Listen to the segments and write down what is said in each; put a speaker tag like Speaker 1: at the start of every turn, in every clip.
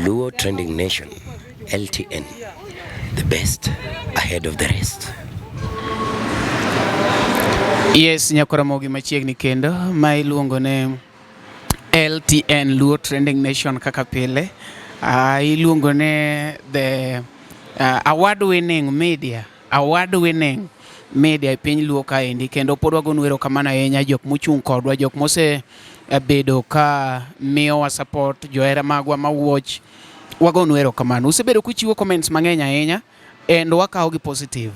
Speaker 1: Luo Trending Nation, LTN, the best ahead of the rest.
Speaker 2: Yes, nyakoramogi machiegni kendo ma iluongo ne LTN Luo Trending Nation kaka pile. Iluongo ne the award winning media, award winning media e piny Luo kaendi kendo pod wagonu erokamano ahinya jok mochung' kodwa, jok mose bedo ka miyowa support, johera magwa ma watch, wagonu erokamano. Usebedo kuchiwo comments mang'eny ahinya and wakawo gi positive.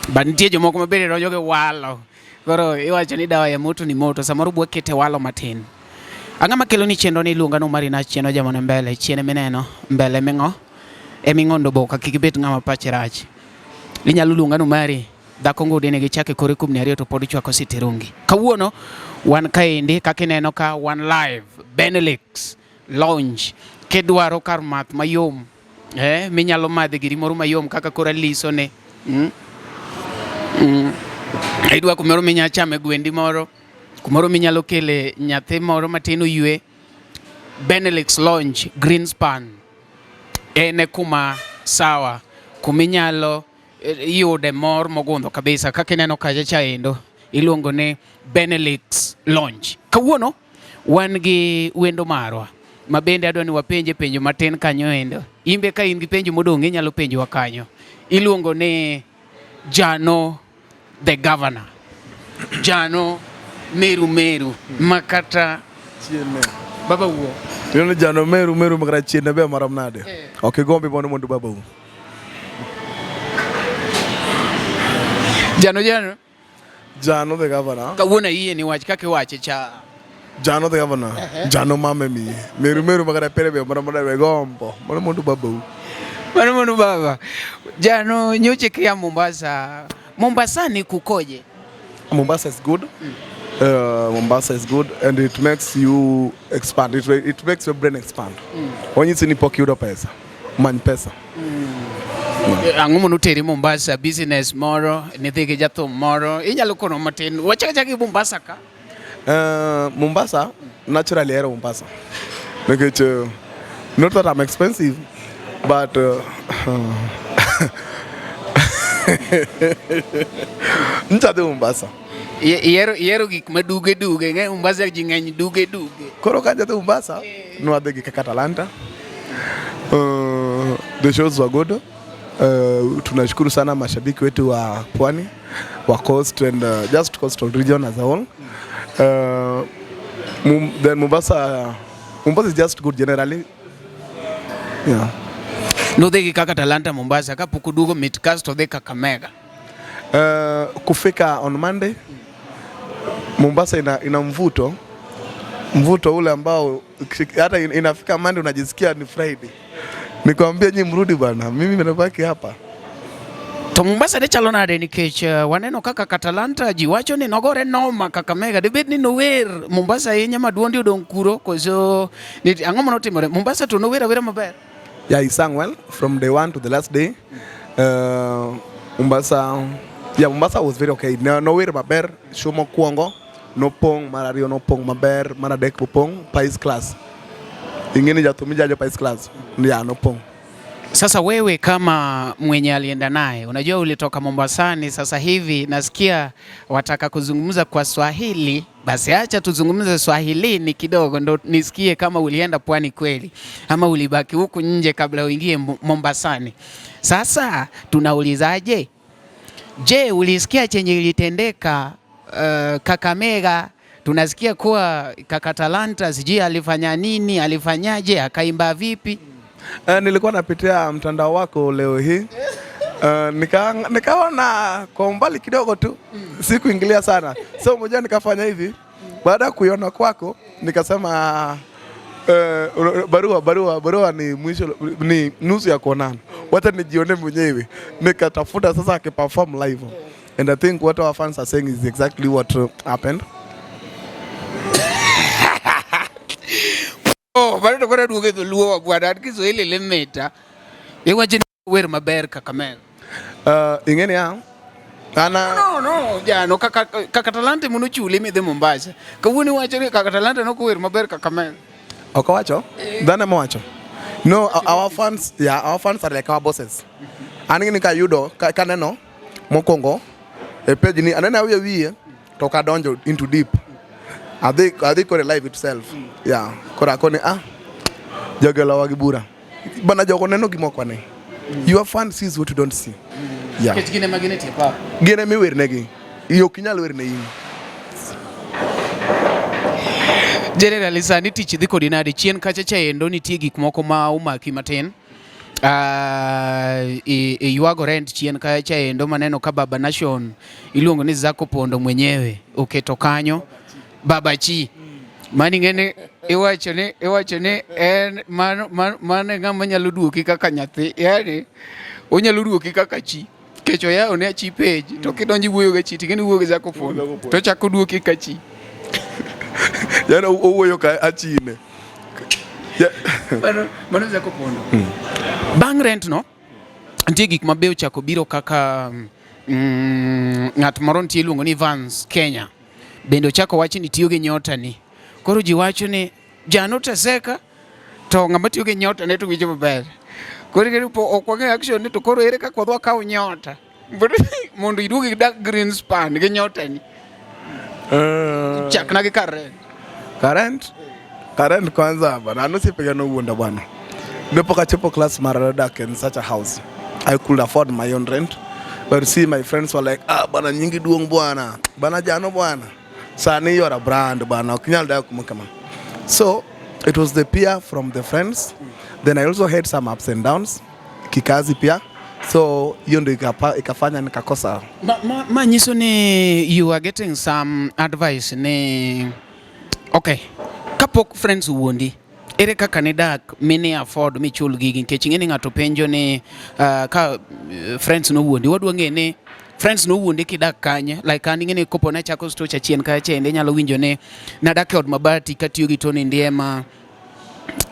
Speaker 2: But nitie jomoko ma bende donjo gi walo. Koro iwacho ni dawa ya moto ni moto, samoro bwa kete walo matin. Ang'o makelo ni chenro ni iluonga ni Omari Nach chien ojamone mbele, chien mineno, mbele ming'o, eming'ondo boka, kik ibed ng'ama pache rach. Inyalo luonga ni Omari, dhako ngudi nigi chak e kore kumni ariyo to pod chwako sitirungi. Kawuono wan kaendi kaka ineno ka wan live Benelux Lounge. Kidwaro kar math mayom minyalo madhe giri moro mayom kaka koro aliso ne. Idwa kumoro minyalo chame gwendi moro, kumoro minyalo kele nyathi moro matin oywe. Benelux Lounge Greenspan en e kuma sawa, kuminyalo yude mor mogundho kabisa. Kaka ineno kacha cha endo iluongo ni Benelux Lounge. Kawuono wan gi wendo marwa ma bende adwa ni wapenje penjo matin kanyo endo. Imbe ka in gi penjo modong' inyalo penjowa kanyo. Iluongo ni Jano the Governor. Jano Meru Meru makata
Speaker 3: Chiene.
Speaker 2: Baba wuo.
Speaker 3: Iluongo ni Jano Meru Meru makata chiene be marom nade? Ok igombi mondo mondo baba wuo.
Speaker 2: Jano Jano.
Speaker 3: Jano the Governor.
Speaker 2: Kawuono ayie ni wach kaka iwache cha.
Speaker 3: Jano the Governor. Jano mame mi. Meru Meru makata pere be marom nade gombo. Mondo mondo baba wuo.
Speaker 2: Mano mondo baba. Jano nyoche kia Mombasa. Mombasa ni kukoje?
Speaker 3: Mombasa is good. Mombasa is good and it makes you expand. It makes your brain expand. Onyisi ni pok yudo pesa. Many pesa.
Speaker 2: Ang'o mondo teri Mombasa business moro, nidhi gi jathum moro, inyalo kono matin. Wachak achaka gi Mombasa ka.
Speaker 3: Mombasa, naturally ahero Mombasa. Nikech not that I'm expensive, but ncha dhi Mombasa.
Speaker 2: Ihero gik ma duge duge, ng'e Mombasa ji ng'eny duge duge.
Speaker 3: Koro ka jadhi Mombasa, nwadhi gi kaka Talanta. The shows were good. Tunashukuru sana mashabiki wetu wa Pwani, wa Coast and just coastal region as a whole. Then Mombasa is just good generally. Yeah.
Speaker 2: Nudhi gi kaka Talanta Mombasa kapok oduogo mit kasto dhi Kakamega.
Speaker 3: Kufika on Monday Mombasa ina mvuto ule ambao hata inafika Monday unajisikia ni Friday. Nikwambia nyinyi mrudi bana, mimi nimebaki hapa.
Speaker 2: To Mombasa ne chalo nade nikech waneno kaka Katalanta ji wacho ni nogore noma Kakamega. Dibed ni nower Mombasa ahinya ma duondi odong' kuro koso ang'o manotimore? Mombasa to nower awera maber.
Speaker 3: Yeah, he sang well from day one to the last day. Mombasa, yeah, Mombasa was very okay. No, nower maber, show mokwongo nopong', mar ariyo nopong' maber, mar adek popong', Pais class. Ing'eni jathum ijajo Pais class. Yeah, nopong'.
Speaker 2: Sasa wewe kama mwenye alienda naye, unajua ulitoka Mombasani, sasa hivi nasikia wataka kuzungumza kwa Swahili, basi acha tuzungumze Swahilini kidogo ndo nisikie kama ulienda pwani kweli ama ulibaki huku nje kabla uingie Mombasani. Sasa tunaulizaje? Je, ulisikia chenye ilitendeka Kakamega? Tunasikia kuwa kaka Talanta sijui alifanya nini, alifanyaje, akaimba vipi?
Speaker 3: Nilikuwa napitia mtandao wako leo hii. Nikaona kwa umbali kidogo tu, sikuingilia sana. So moja nikafanya hivi, baada ya kuiona kwako nikasema barua ni mwisho, ni nusu ya kuonana. Wacha nijione mwenyewe. Nikatafuta sasa akiperform live. And I think what our fans are saying is exactly what happened.
Speaker 2: Oh, bado to koro duogo e dholuo bwana, an Kiswahili limita. Iwacho ni wer maber Kakamega.
Speaker 3: Ing'eni ya? Ana
Speaker 2: No, no, jano kaka Talanta mono chuli midhi Mombasa. Kawuono iwacho ni kaka Talanta nok wer maber Kakamega.
Speaker 3: Ok owacho? Dhano ema owacho. No, our fans, yeah, our fans are like our bosses. An gini kayudo kaneno mokwongo e page ni aneno awiye wiye to ok adonjo into deep. Adhi kore live itself. Yeah, koro akoni ah jogi olowa gi bura. Bana jogo neno gima ok wane. Your fan sees what you don't see. Yeah.
Speaker 2: Nikech gin ema gin e tie pap.
Speaker 3: Gin ema iwernegi. Ok inyal werne in.
Speaker 2: Generally sani tich dhi kodi nade? Chien kacha cha endo nitie gik moko ma omaki matin. Iywago rent chien kacha cha endo maneno ka Baba Nation iluongo ni Zako Pondo mwenyewe oketo kanyo Baba Chi. Mani ng'eni iwacho ni en mano e ng'ama nyalo duoki kaka nyathi. Yani onyalo duoki kaka chi. Nikech oyawo ne chi page to kidonjo iwuoyo ga chi ting'eni iwuoyo gi Zako Pondo to ochako duoki ka chi.
Speaker 3: Yani owuoyo ka achine.
Speaker 2: Mano Zako Pondo. Bang' rent no, nitie gik mabeyo ochako biro kaka ng'at moro nitie iluongo ni Vance Kenya. Bende ochako wacho ni tiyo gi nyota ni. Koro ji wacho ni jano teseka to ng'ama tiyo gi nyota ne to winjo maber. Koro ing'e ni ok wang'eyo action ni to koro ere kaka wadhi wakaw nyota mondo iduog idag Greenspan gi nyota ni. Chakna gi kar rent.
Speaker 3: Current? Current kwanza bana, an osiepega nowuonda bwana. Ne pok achopo class mar dak in such a house. I could afford my own rent. But you see, my friends were like, ah, bana nyingi duong' bwana. Bana jano bwana. Sani you are a brand bana. Ok inyal dak kuma kama. So, it was the peer from the friends. Then I also had some ups and downs. Kikazi pia. So, hiyo ndio ikafanya nikakosa.
Speaker 2: Ma nyiso ni you are getting some advice ni okay, kapok friends owuondi, ere kaka nidak mini afford michul gigi? Nikech ing'e ni ng'ato penjo ni ka friends nowuondi, wadwa ng'e ni friends nowuondi kidak kanye. Like an ing'e ni kopo ne achako stocha chien kacha ende inyalo winjo ni nadak e od mabati katiyo gi Tony Ndiema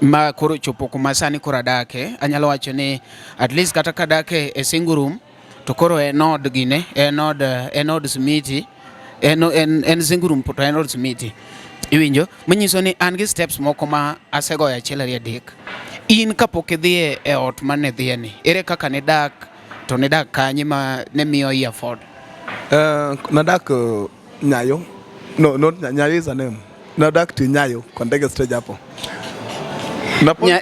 Speaker 2: ma koro chopo kuma sani koro adake. Anyalo wacho ni at least kata kadake e single room to koro en od gine, en od simiti, en single room to en od simiti. Iwinjo? Manyiso ni an gi steps moko ma asegoyo achiel ariyo adek. In kapok idhi e ot mane dhiye ni, ere kaka nidak to nidak kanye ma ne miyo i afford?
Speaker 3: Nadak Nyayo. No, not Nyayo is a name. Nadak ti Nyayo, Kondege stage hapo.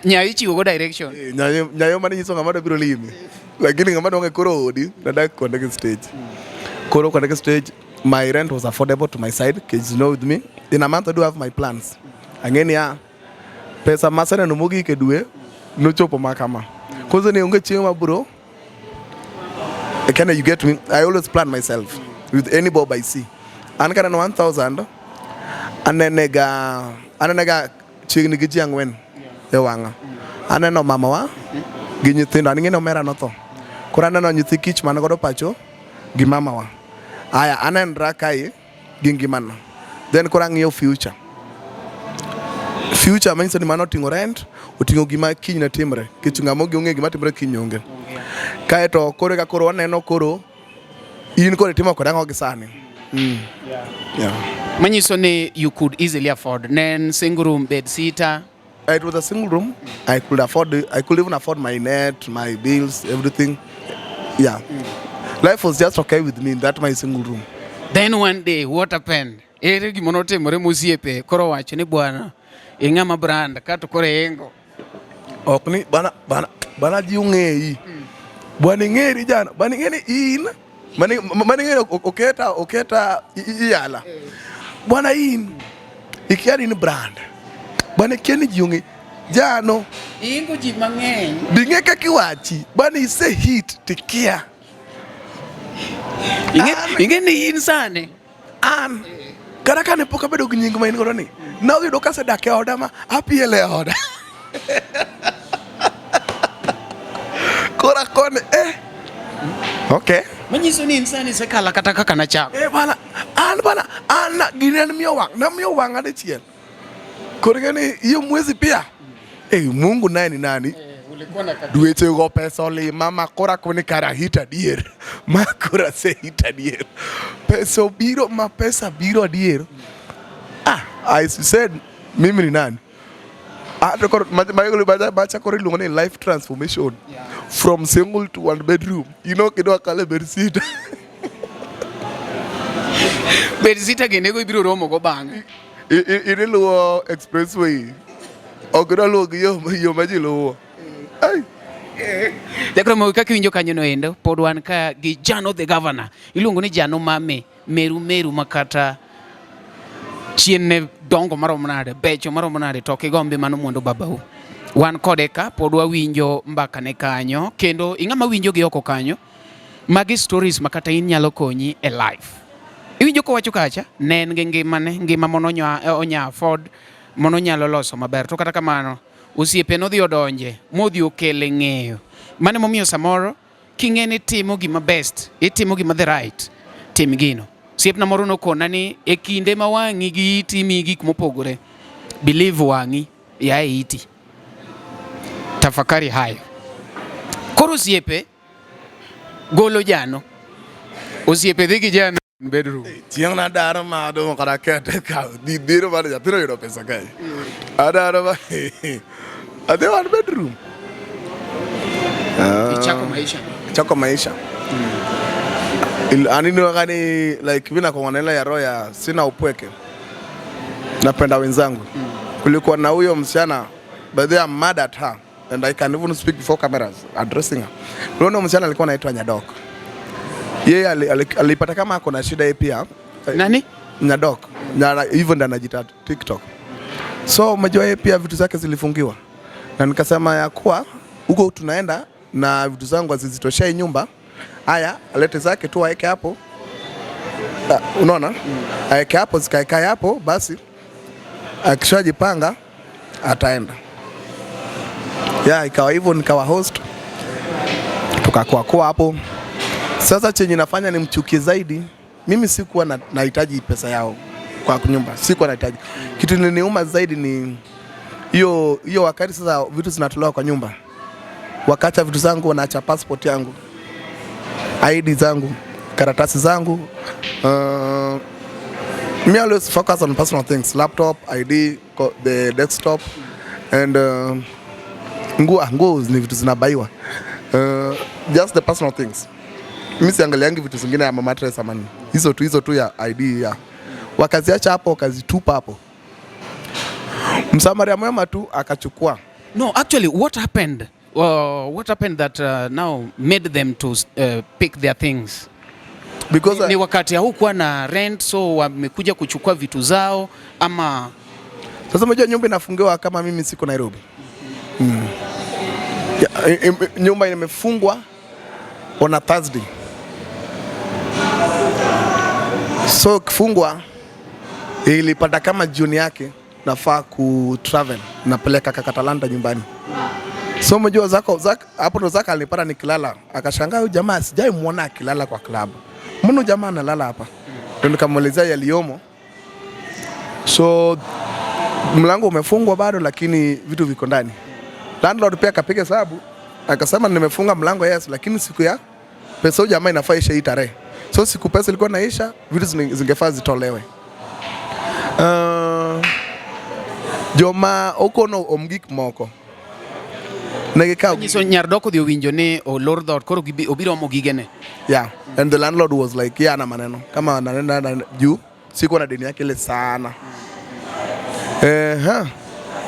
Speaker 2: Nyayo ichiwo go direction.
Speaker 3: Eh, Nyayo, Nyayo mane nyiso ng'ama biro limi. Lakini ng'ama donge koro odi, nadak Kondege stage. Koro Kondege stage, my rent was affordable to my side, because you know with me, in a month I do have my plans. Ang'e niya, pesa maseneno mogik e dwe, nochopo ma kama. Koso ni onge chieng' mabro, Can you get me? I always plan myself with any bob I see. An kaneno 1000 anenega chiegni gi ji ang'wen e wang'a. Aneno mamawa gi nyithindo, an ing'e ni omera notho. Koro aneno nyithi kich man godo pacho gi mamawa. Aya anenra kae gi ngimana. Then koro ang'iyo future. Future manyiso ni mano oting'o rent, oting'o gima kiny ne timre. Nikech ng'ama onge gima timre kiny onge. Kaeto koro eka koro waneno koro in koro itimo kod ang'o gi sani. Yeah.
Speaker 2: Manyiso ni you could easily afford. Ne en single room, bed sitter.
Speaker 3: It was a single room. I could even afford my net, my bills, everything. Yeah. Life was just okay with me in that my single room.
Speaker 2: Then one day, what happened? Ere gima notimore mosiepe koro wacho ni bwana ing'ama brand kato koro ingo.
Speaker 3: Ok ni bana bana bana ji ong'eyi. Bwana ing'eri jana, bana ing'e ni in mane ing'e ni oketa iyala. Bwana in ikia ni in brand. Bwana ikia ni ji ong'e jano
Speaker 2: Ingo ji mang'eny.
Speaker 3: bing'e kaka iwachi. Bwana ise hit tikia.
Speaker 2: Ing'e ni in sani.
Speaker 3: An kata kane pok abedo gi nying ma in godo ni noyudo kasedak e oda ma apielo e oda. Koro akone eh. Okay.
Speaker 2: Manyiso ni in sani isekalo kata kaka nachako.
Speaker 3: Eh bana, an bana, an gini en miyo wang', namiyo wang'a dichiel. Koro ing'e ni hiyo mwezi pia. Eh, Mungu naye ni nani? Dweche go pesa olima ma koro akoni kara hit adier. Ma koro ase hit adier. Pesa obiro ma pesa biro adier. Ah, I said mimi ni nani? To koro macha koro iluongo ni life transformation. From single to one bedroom. Kidwa kale bedsitter.
Speaker 2: Bedsitter gene ibiro romo go bang'e.
Speaker 3: In iluwo expressway. Ok idwa luwo gi yo ma ji luwo. Ai.
Speaker 2: Jakromo kaka iwinjo kanyo no endo, pod wan ka gi Jano the Governor. Iluongo ni Jano Mame, meru meru makata chien ne dongo maromo nade, becho maromo nade, to ok igombi mano mondo babau. Wan kode ka, pod wawinjo mbaka ne kanyo, kendo ing'ama winjo gi oko kanyo, magi stories ma kata in nyalo konyi e life. Iwinjo kowacho kacha, ne en gi ngimane, ngima mono onya afford, mono nyalo loso maber. To kata kamano, osiepe nodhi odonje, modhi okele ng'eyo. Mano emomiyo samoro, king'e ni timo gima best, itimo gima the right, tim gino. Osiepna moro nokona ni e kinde ma wang'i gi iti miyi gik mopogore, believe wang'i, yae iti. Tafakari hayo. Koro osiepe golo Jano. Osiepe dhi gi Jano bedroom.
Speaker 3: Chieng' nadaro ma adong' kata kete ka biro mar nyathino yudo pesa kae. Adaro ma adhi one bedroom.
Speaker 2: Ichako maisha.
Speaker 3: Chako maisha. Anini wakani like mimi nakuwa ile ya roho ya sina upweke. Napenda wenzangu. Kulikuwa na huyo msichana, by the way, I'm mad at her and I can even speak before cameras addressing her. Kulikuwa msichana alikuwa anaitwa Nyadok. Yeye alipata kama ako na shida yeye pia.
Speaker 2: Nani?
Speaker 3: Nyadok. Hivyo ndo anajiita TikTok. So umejua yeye pia vitu zake zilifungiwa. Na nikasema ya kuwa huko tunaenda na vitu zangu hazizitoshei nyumba. Haya, alete zake tu aeke hapo. Unaona? Aeke hapo, zikaekae hapo, basi akishajipanga ataenda. Ya, ikawa hivyo, nikawa host. Tukakuwa kwa hapo. Sasa chenye nafanya nimchukie zaidi, mimi sikuwa nahitaji pesa yao kwa nyumba. Sikuwa nahitaji. Kitu niliniuma zaidi ni hiyo wakati sasa vitu zinatolewa kwa nyumba. Wakaacha vitu zangu, wanaacha passport yangu, ID zangu, karatasi zangu. Me always focus on personal things, laptop, ID, the desktop and nguo ni vitu zinabaiwa. Just the personal things. Mimi siangaliangi vitu zingine ya mattress ama nini. Hizo tu ya ID ya. Wakaziacha hapo, wakazitupa hapo. Msamaria mwema tu akachukua.
Speaker 2: No, actually what happened? What happened that now made them to pick their things?
Speaker 3: Because
Speaker 2: ni wakati haukuwa na rent, so wamekuja kuchukua vitu zao ama
Speaker 3: sasa unajua nyumba inafungiwa kama mimi siko Nairobi. Nyumba imefungwa on a Thursday. So kifungwa ilipata kama June yake nafaa ku travel, napeleka kaka Talanta nyumbani. So unajua zako hapo ndo Zaka alipata nikilala, akashangaa huyu jamaa sijai muona akilala kwa club. Mbona jamaa analala hapa? Ndio nikamuelezea yaliyomo. So mlango umefungwa bado lakini vitu viko ndani. Landlord pia akapiga hesabu akasema nimefunga mlango yes, lakini siku ya pesa huyu jamaa inafaa ishe hii tarehe. So siku pesa ilikuwa inaisha, vitu zingefaa zitolewe. Joma okono omgik moko. Negikao
Speaker 2: Nyiso nyardoko dhi owinjo ni olor dhoot koro obiro omo gigene.
Speaker 3: Yeah, and the landlord was like, yeah, na maneno. Kama anaenda na juu, sikuwa na deni yake ile sana.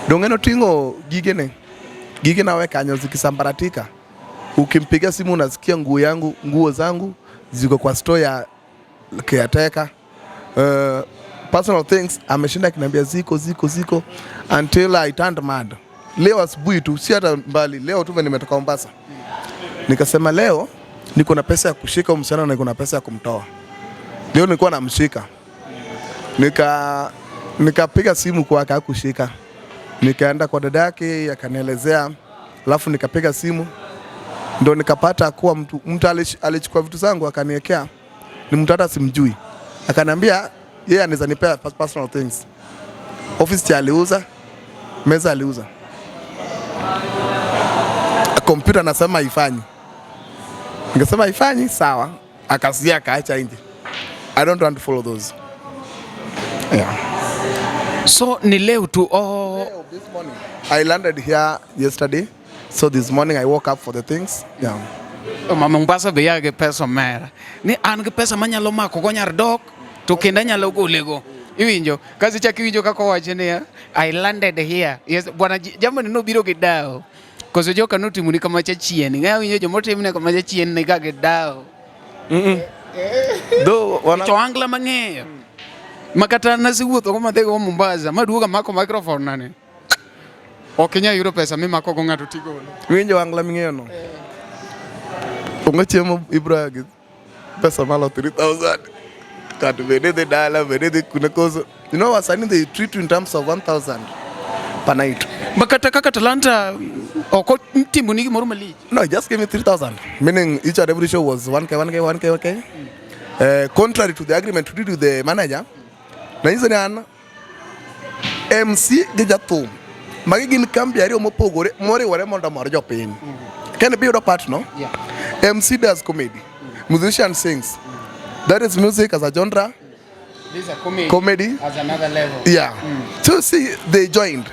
Speaker 3: Donge noting'o gigene. Gige nawe kanyo zikisambaratika. Ukimpiga simu unasikia nguo zangu ziko kwa store ya caretaker. Personal things ameshinda akiniambia ziko, ziko, ziko until I turned mad. Leo asubuhi tu, si hata mbali, leo tu nimetoka Mombasa. Nikasema leo niko na pesa ya kushika msichana na niko na pesa ya kumtoa. Leo nilikuwa namshika. Nikapiga simu kwake hakushika. Nikaenda kwa dadake akanielezea, alafu nikapiga simu ndo nikapata kuwa mtu alichukua vitu zangu akaniwekea, ni mtu hata simjui. Akaniambia yeye anaweza nipea personal things. Office chair aliuza, meza aliuza. Computer anasema haifanyi. Nikasema haifanyi, sawa. Akasia akaacha nje. I don't want to follow those. Yeah.
Speaker 2: So ni leo tu oh.
Speaker 3: Leo, this morning. I landed here yesterday. So this morning I woke up for the things. Yeah.
Speaker 2: Ma Mombasa be ya gi pesa omera. Ni an gi pesa manyalo mako go nyar dok to kendo anyalo golego. Iwinjo? Kasto ichako iwinjo kaka owacho niya, I landed here. Yes, bwana jambo ni nobiro gi dawo. Koso joka notimoni kamacha chien. Ing'e awinjo jomotimne kamacha chien ni ga gi dawo.
Speaker 3: Though wana
Speaker 2: To angla mang'eyo. Ma kata nasewuotho go madhi go Mombasa, maduogo amako microphone nani. Ok inyal yudo pesa mimako go ng'ato tigolo.
Speaker 3: Winjo angla ming'eyo no. Onge chiemo ibro gi pesa malo 3000. Kata bende dhi dala, bende dhi kune koso. You know wasanii they treat you in terms of 1000 per night.
Speaker 2: Ma kata kaka Talanta ok otimoni gimoro malich.
Speaker 3: No, he just gave me 3000. Meaning each and every show was 1K, 1K, 1K, 1K. Contrary to the agreement we did with the manager, nanyiso ni an MC gi jathum magi gin kambi ariyo mopogore moriwore mondo omor jopiny. Ken bi yudo part no?
Speaker 2: Yeah.
Speaker 3: MC does comedy. Musician sings. That is music as a genre.
Speaker 2: This is a comedy.
Speaker 3: Comedy.
Speaker 2: As another level.
Speaker 3: Yeah. So see, they joined.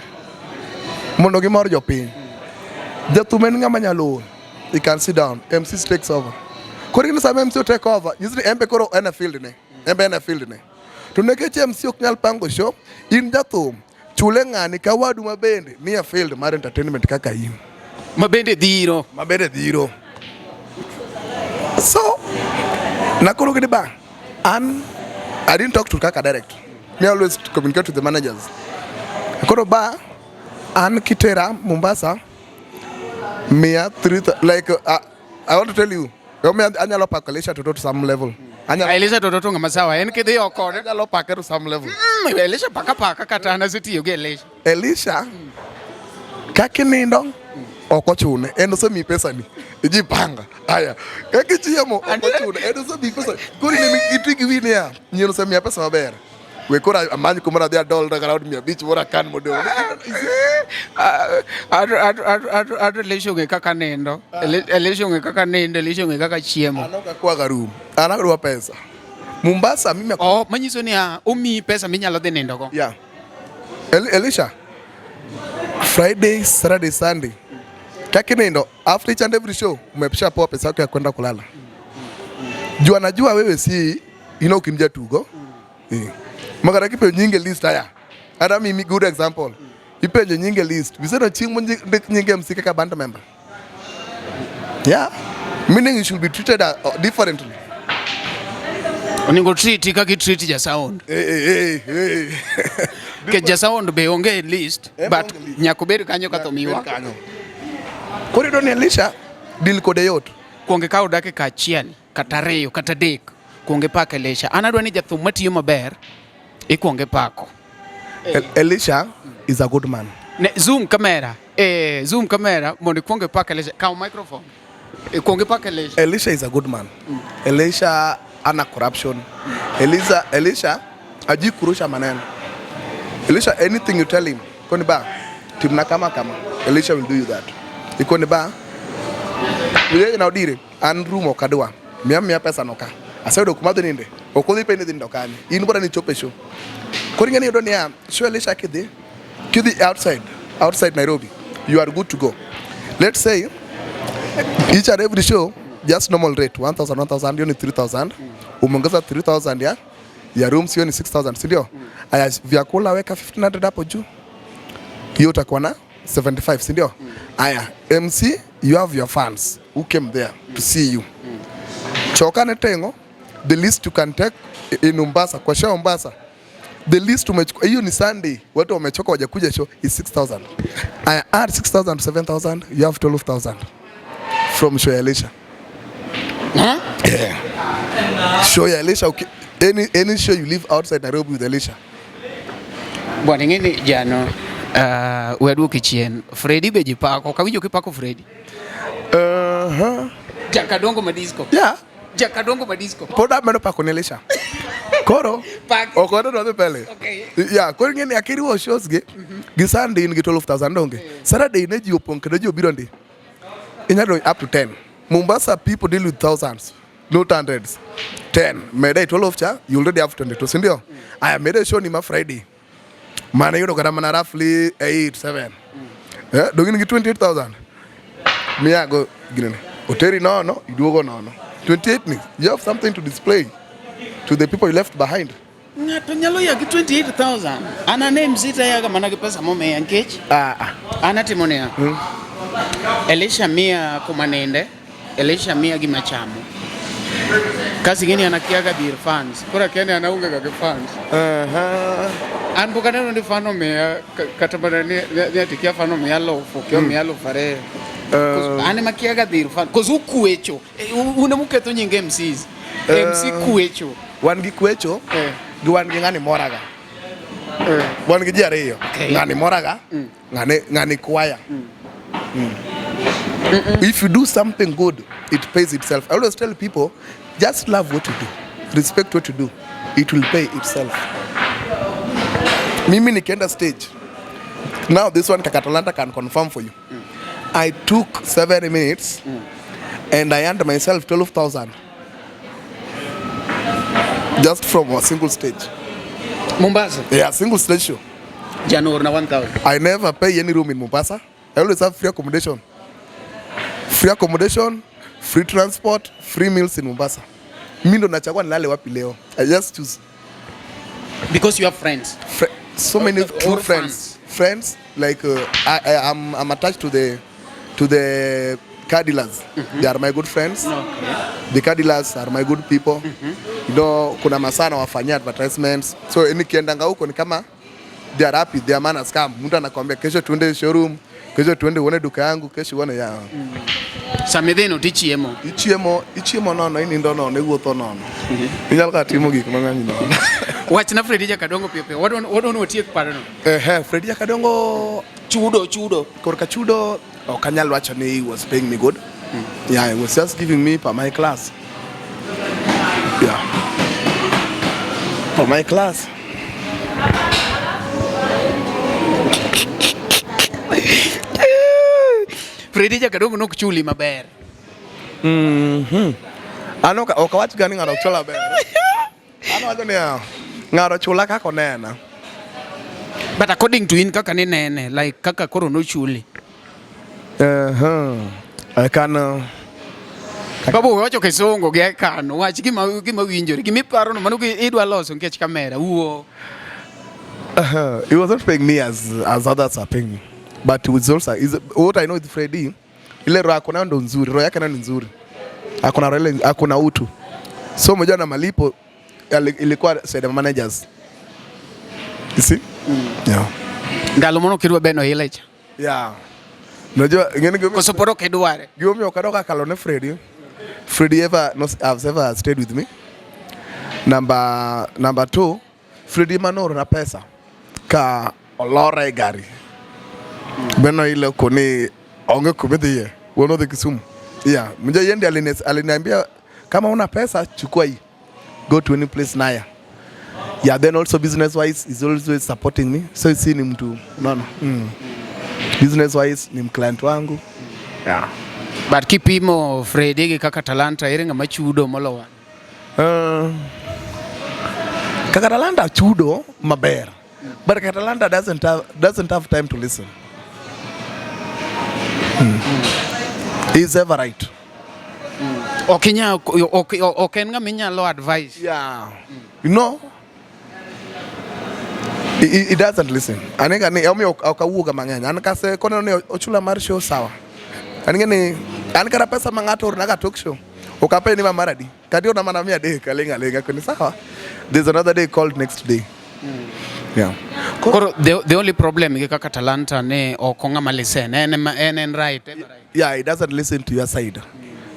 Speaker 3: Mondo gimor jopiny. Jathum en ng'ama nyalo ol. He can sit down. MC takes over. Koro ing'e ni sama MC take over, nyiso ni en be koro en e field ne. En be en e field ne. To nikech MC ok nyal pango show, in jathum, chule ng'ani ka wadu ma bende ni e field mar entertainment kaka in.
Speaker 2: Ma bende dhiro.
Speaker 3: Ma bende dhiro. So, nakoro gini ba, an, I didn't talk to Kaka direct. Me always communicate to the managers. Koro ba, an kitera Mombasa, miya three, like, I want to tell you, omiyo anyalo pako Elisha Toto to some level. Anyalo,
Speaker 2: Elisha Toto to ng'ama sawa. En kidhi oko kode.
Speaker 3: anyalo pake to some level.
Speaker 2: Elisha paka paka kata an asetiyo gi Elisha.
Speaker 3: Elisha, kaka inindo, ok ochune. En osemiyi pesani. Ijipanga. Aya. Kaka ichiemo, ok ochune. En osemiyi pesa. Koro in ema iti gi wiyi niya, nyien osemiya pesa maber. We koro amany kumoro adhi adolra kata od 500 moro akan modong'.
Speaker 2: Ato Elisha ong'e kaka nindo. Elisha ong'e kaka nindo, Elisha ong'e kaka chiemo.
Speaker 3: An ok akwaga room. An adwa pesa. Mombasa mimi
Speaker 2: Oh, manyiso niya, omiyi pesa minyalo dhi nindo go.
Speaker 3: Yeah. Elisha, Friday, Saturday, Sunday. Kaka inindo, after each and every show, umeshapewa pesa yako ya kwenda kulala. Juu anajua wewe si ino ok in jatugo. Eh. Makata kipenjo nyinge list aya. Hata mimi good example. Ipenjo nyinge list. Biseno chieng' mondik nyinge MC kaka band member. Yeah. Meaning you should be treated differently.
Speaker 2: Onego treat kaka i treat ja sound.
Speaker 3: Eh, eh, eh, eh.
Speaker 2: Nikech ja sound be onge e list,
Speaker 3: En
Speaker 2: but
Speaker 3: onge list.
Speaker 2: nyaka obed kanyo ka thum ywak.
Speaker 3: Kanyo. Koro iyudo ni Elisha deal kode yot.
Speaker 2: Kuong ikaw dakika achiel kata ariyo kata adek kuong ipak Elisha. An adwa ni jathum matiyo maber ikuong ipako.
Speaker 3: Elisha is a good man.
Speaker 2: Ne, zoom camera. Zoom camera mondo ikuong ipak Elisha. Kaw microphone. Ikuong ipak Elisha.
Speaker 3: Elisha is a good man. Elisha ana corruption. Elisha aji kurusha maneno. Elisha anything you tell him, koni ba timna kama kama. Elisha will do you that. Ikoni ba yeye na odire an room ok adwa. Miya miya pesa no ka. Aseyudo kuma adhi ninde. Ok odhi penjo ni idhi nindo kanye. In bora ni ichop e show. Koro ing'e ni iyudo niya, show Elisha kidhi outside Nairobi, you are good to go. Let's say each and every show just normal rate 1000 1000 hiyo ni 3000. Umeongeza 3000 ya rooms hiyo ni 6000, si ndio? Aya, vyakula weka 1500 hapo juu. Hiyo utakuwa na 75, si ndio? Aya, MC you have your fans who came there to see you. Choka ne tengo the least you can take in Mombasa, kwa show Mombasa. The least umechukua hiyo ni Sunday, watu wamechoka wajakuja show is 6000. Aya, add 6000 to 7000, you have 12000 from show ya Elisha.
Speaker 2: Huh?
Speaker 3: Yeah. Show ya Elisha, okay. Any show you live outside Nairobi with Elisha.
Speaker 2: Bwana ing'e jano we aduoki chien. Freddy be ji pako. Ok awinjo kipako Freddy. Jakadongo ma disco.
Speaker 3: Yeah.
Speaker 2: Jakadongo ma disco.
Speaker 3: Pod amedo pako ne Elisha. Koro
Speaker 2: Pak.
Speaker 3: ok wadwa dhi mbele.
Speaker 2: Okay.
Speaker 3: Yeah, koro ing'e ni akiriwo shows gi Sunday in gi 12000 donge. Saturday ne ji opong' kendo ji obiro ndi. Inyalo up to 10. Mombasa people deal with thousands, not hundreds. 10. Mede 12 cha, you already have 22, si ndio? Aya, mede show ni ma Friday. Mane yudo kata mana roughly 8 7. Eh, dong in gi 28,000. Miyago ginene. Oteri nono, iduogo nono. 28 ni, you have something to display to the people you left behind.
Speaker 2: Ng'ato nyalo ya gi 28,000. An ane MC tayaga mana gi pesa momiya nikech
Speaker 3: Ah, ah.
Speaker 2: an atimo niya. Elisha miya kuma ninde, Elisha miya gima chamo. Kasi gini an akiaga dhier fans. Koro akia ni an aonge ga gi fans. An pok aneno ni fan omiya kata mana ni ati kia fan omiya alufu, kia omiya 2,000. An ema kiaga dhier fan. Koso ukwecho. Un ema uketho nying MCs. MC kwecho.
Speaker 3: Wan gi kwecho, gi wan gi ng'ani moraga. Wan gi ji ariyo.
Speaker 2: Okay.
Speaker 3: Ng'ani moraga, ng'ani kwaya. If you do something good, it pays itself. I always tell people, just love what you do. Respect what you do. It will pay itself. Mimi nikienda stage. Now this one Kaka Talanta can confirm for you. I took 7 minutes and I earned myself 12,000. Just from a single stage.
Speaker 2: Mombasa.
Speaker 3: Yeah, single stage show.
Speaker 2: January na 1,000.
Speaker 3: I never pay any room in Mombasa. I always have free accommodation. Free accommodation, free transport, free meals in Mombasa. Mi ndo nachagua nilale wapi leo. I just choose.
Speaker 2: Because you have friends.
Speaker 3: So many true
Speaker 2: Or
Speaker 3: friends. Friends like I'm attached to the car dealers. They are my good friends.
Speaker 2: Okay.
Speaker 3: The car dealers are my good people. You know, kuna masaa nawafanyia advertisements. So nikiendanga huko ni kama they are happy, their man has come. Mtu anakuambia kesho tuende showroom, kesho tuende uone duka yangu, kesho uone ya.
Speaker 2: Sama idhi no tichiemo.
Speaker 3: Ichiemo nono, inindo nono, iwuotho nono. Inyalo kata timo gik mang'eny nono.
Speaker 2: Wachna Freddy Jakadongo piyo piyo. Wadwa ni watiek parono.
Speaker 3: Ehe, Freddy Jakadongo
Speaker 2: Chudo, chudo.
Speaker 3: Korka chudo ok anyal wacho ni he was paying me good. Yeah, he was just giving me per my class. Yeah. Per my class.
Speaker 2: Freddy Jakadongo nok chuli maber.
Speaker 3: An ok awach ga ni ng'ato ok chula ber. An awacho niya, ng'ato chula kaka onena.
Speaker 2: But according to in kaka ninene, like kaka koro nochuli.
Speaker 3: I can
Speaker 2: Babu wacho kisungu gi kano, wach gima winjore, gima iparo no mano idwa loso nikech kamera wuo.
Speaker 3: He was not paying me as others are paying me. But with also is what I know with Freddy, ile roho ako nayo ndo nzuri, roho yake nayo ni nzuri. Akona roho ile, akona utu. So mmoja na malipo ilikuwa side managers. You see? Yeah.
Speaker 2: Ndalo mono kidwa beno ile cha.
Speaker 3: Yeah. Unajua ngeni gimi
Speaker 2: Koso pod ok idware.
Speaker 3: Gimomiyo ok adok akalo ne Freddy. Freddy ever no, has ever stayed with me. Number 2, Freddy manoorona pesa ka olora e gari. Beno ile koni onge kumidhiye. Wuon odhi Kisumu. Yeah, mja yeye ndiye aliniambia kama una pesa chukua hii. Go to any place naya. Yeah, then also business wise is always supporting me. So si ni mtu unaona. Business wise ni client wangu. Yeah.
Speaker 2: But kipimo Freddy gi kaka Talanta ere ng'ama chudo molowa?
Speaker 3: Kaka Talanta chudo maber. But Kaka Talanta doesn't have time to listen. He's ever right.
Speaker 2: Ok inyal, ok en ng'ama inyalo advice.
Speaker 3: Yeah. You know, he doesn't listen. Anenga ni omiyo ok awuoga mang'eny. An kase koneno ni ochula mar show sawa. Anenge ni an kata pesa ma ng'ato orna ga talk show. Ok apenj ni ma mar adi. Kata iorna mana 300 aling' aling'a koni sawa. There's another day called next day. Yeah.
Speaker 2: Koro the only problem gi kaka Talanta ne ok ong'ama listen. En en right, ever right.
Speaker 3: Yeah, he doesn't listen to your side.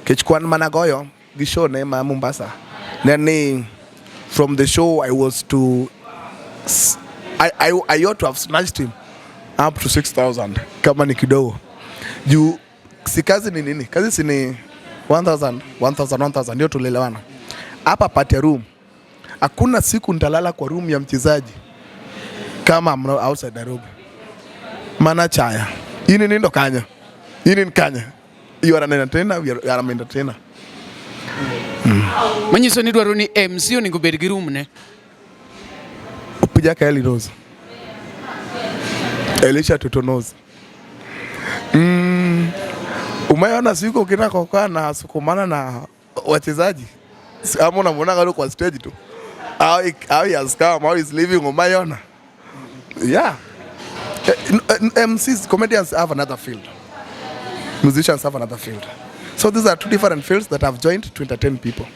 Speaker 3: Kech kwan mana goyo gi show ne ma Mombasa. Ne ni from the show I was to I ought to have snatched him up to 6,000 kama ni kidogo. Juu si kazi ni nini? Kazi si ni 1,000, 1,000, 1,000 ndio tulielewana. Hapa part ya room. Hakuna siku nitalala kwa room ya mchezaji kama I'm not outside Nairobi. Mana chaya. Ini nindo kanya. Ini ni kanya. You are an entertainer, we are, you are an entertainer.
Speaker 2: Manyiso ni dwaro ni MC onego bed gi room ne.
Speaker 3: Opija ka Eli Rose. Elisha Toto knows. Umeona siku kina kokaa na sukumana na wachezaji ama unamwona kwa stage tu, how he has come, how he's living, umeona? Yeah. MCs, comedians have another field. Musicians have another field. So these are two different fields that have joined to entertain people.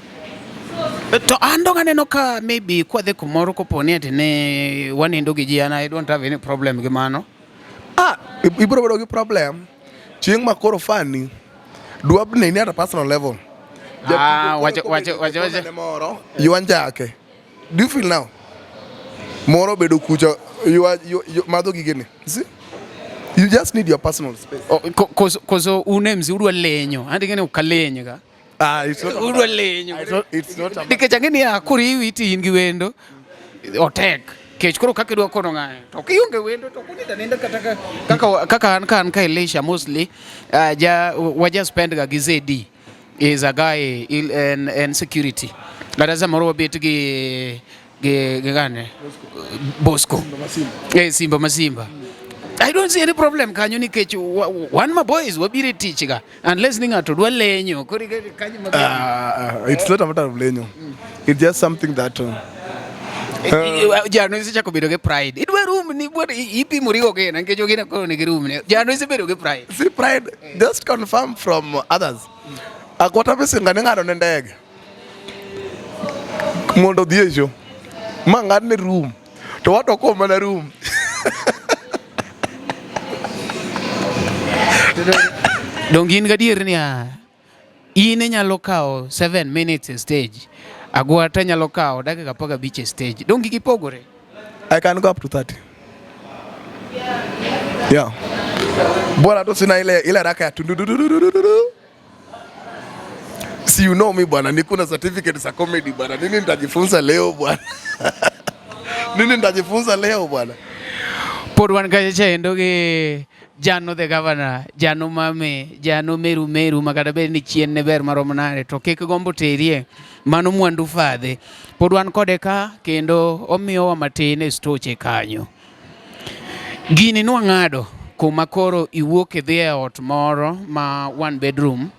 Speaker 2: To an dong aneno ka maybe kwadhi kumoro koponi ati ne wanindo gi ji, an I don't have any problem gi mano.
Speaker 3: Ah, ibiro bedo gi problem chieng' ma koro fani dwa neni at a personal level.
Speaker 2: Ah, wacho wacho wacho wacho.
Speaker 3: Moro ywa njake. Do you feel now? Moro bedo kucha ywa madho gigene. See? You just need your personal space.
Speaker 2: Oh, koso un MC udwa lenyo. Andi ngene ok aleny ga.
Speaker 3: Ah, it's not.
Speaker 2: Udwa lenyo.
Speaker 3: It's not a
Speaker 2: Nikech ang'e niya koriwi to in gi wendo otek. Kech koro kaka idwa kono ng'ayo. To kionge wendo to kunindo aninda kata kaka kaka an ka Elisha mostly ja waja spend ga gi ZD is a guy il, en security. Kata samoro wabet gi gane Bosco. Eh, Simba Masimba. I don't see any problem kanyo nikech wan ma boys wabiro e tich ga unless ni ng'ato dwa lenyo koro kanyo maber.
Speaker 3: It's not a matter of lenyo. It's just something that
Speaker 2: Jano isechako bedo gi pride. Idwa room ni bwana ipimori go gena nikech ogena koro nigi room ne. Jano isebedo gi pride.
Speaker 3: See, pride just confirm from others. Akwata misinga ne ng'ado ne ndege mondo odhi e show. Ma ng'adne room. To wato ko mana room.
Speaker 2: Donge in gadier niya in inyalo kawo 7 minutes e stage. Agwata nyalo kawo dakika 15 e stage. Donge gipogore?
Speaker 3: I can go up to 30. Yeah. Bora tu sina ile ile haraka ya tundudududududu. Si you know me bwana, niko na certificate za comedy bwana. Nini nitajifunza leo bwana? Nini nitajifunza leo bwana?
Speaker 2: Pod wan kacha chaendo gi Jano the governor, Jano mame, Jano meru meru makata bed ni chien ne ber marom nade to kik gombo terie mano mwandu fadhe. Pod wan kode ka kendo omiyowa matin e stoche kanyo. Gini nwang'ado kuma koro iwuok idhi e ot moro ma one bedroom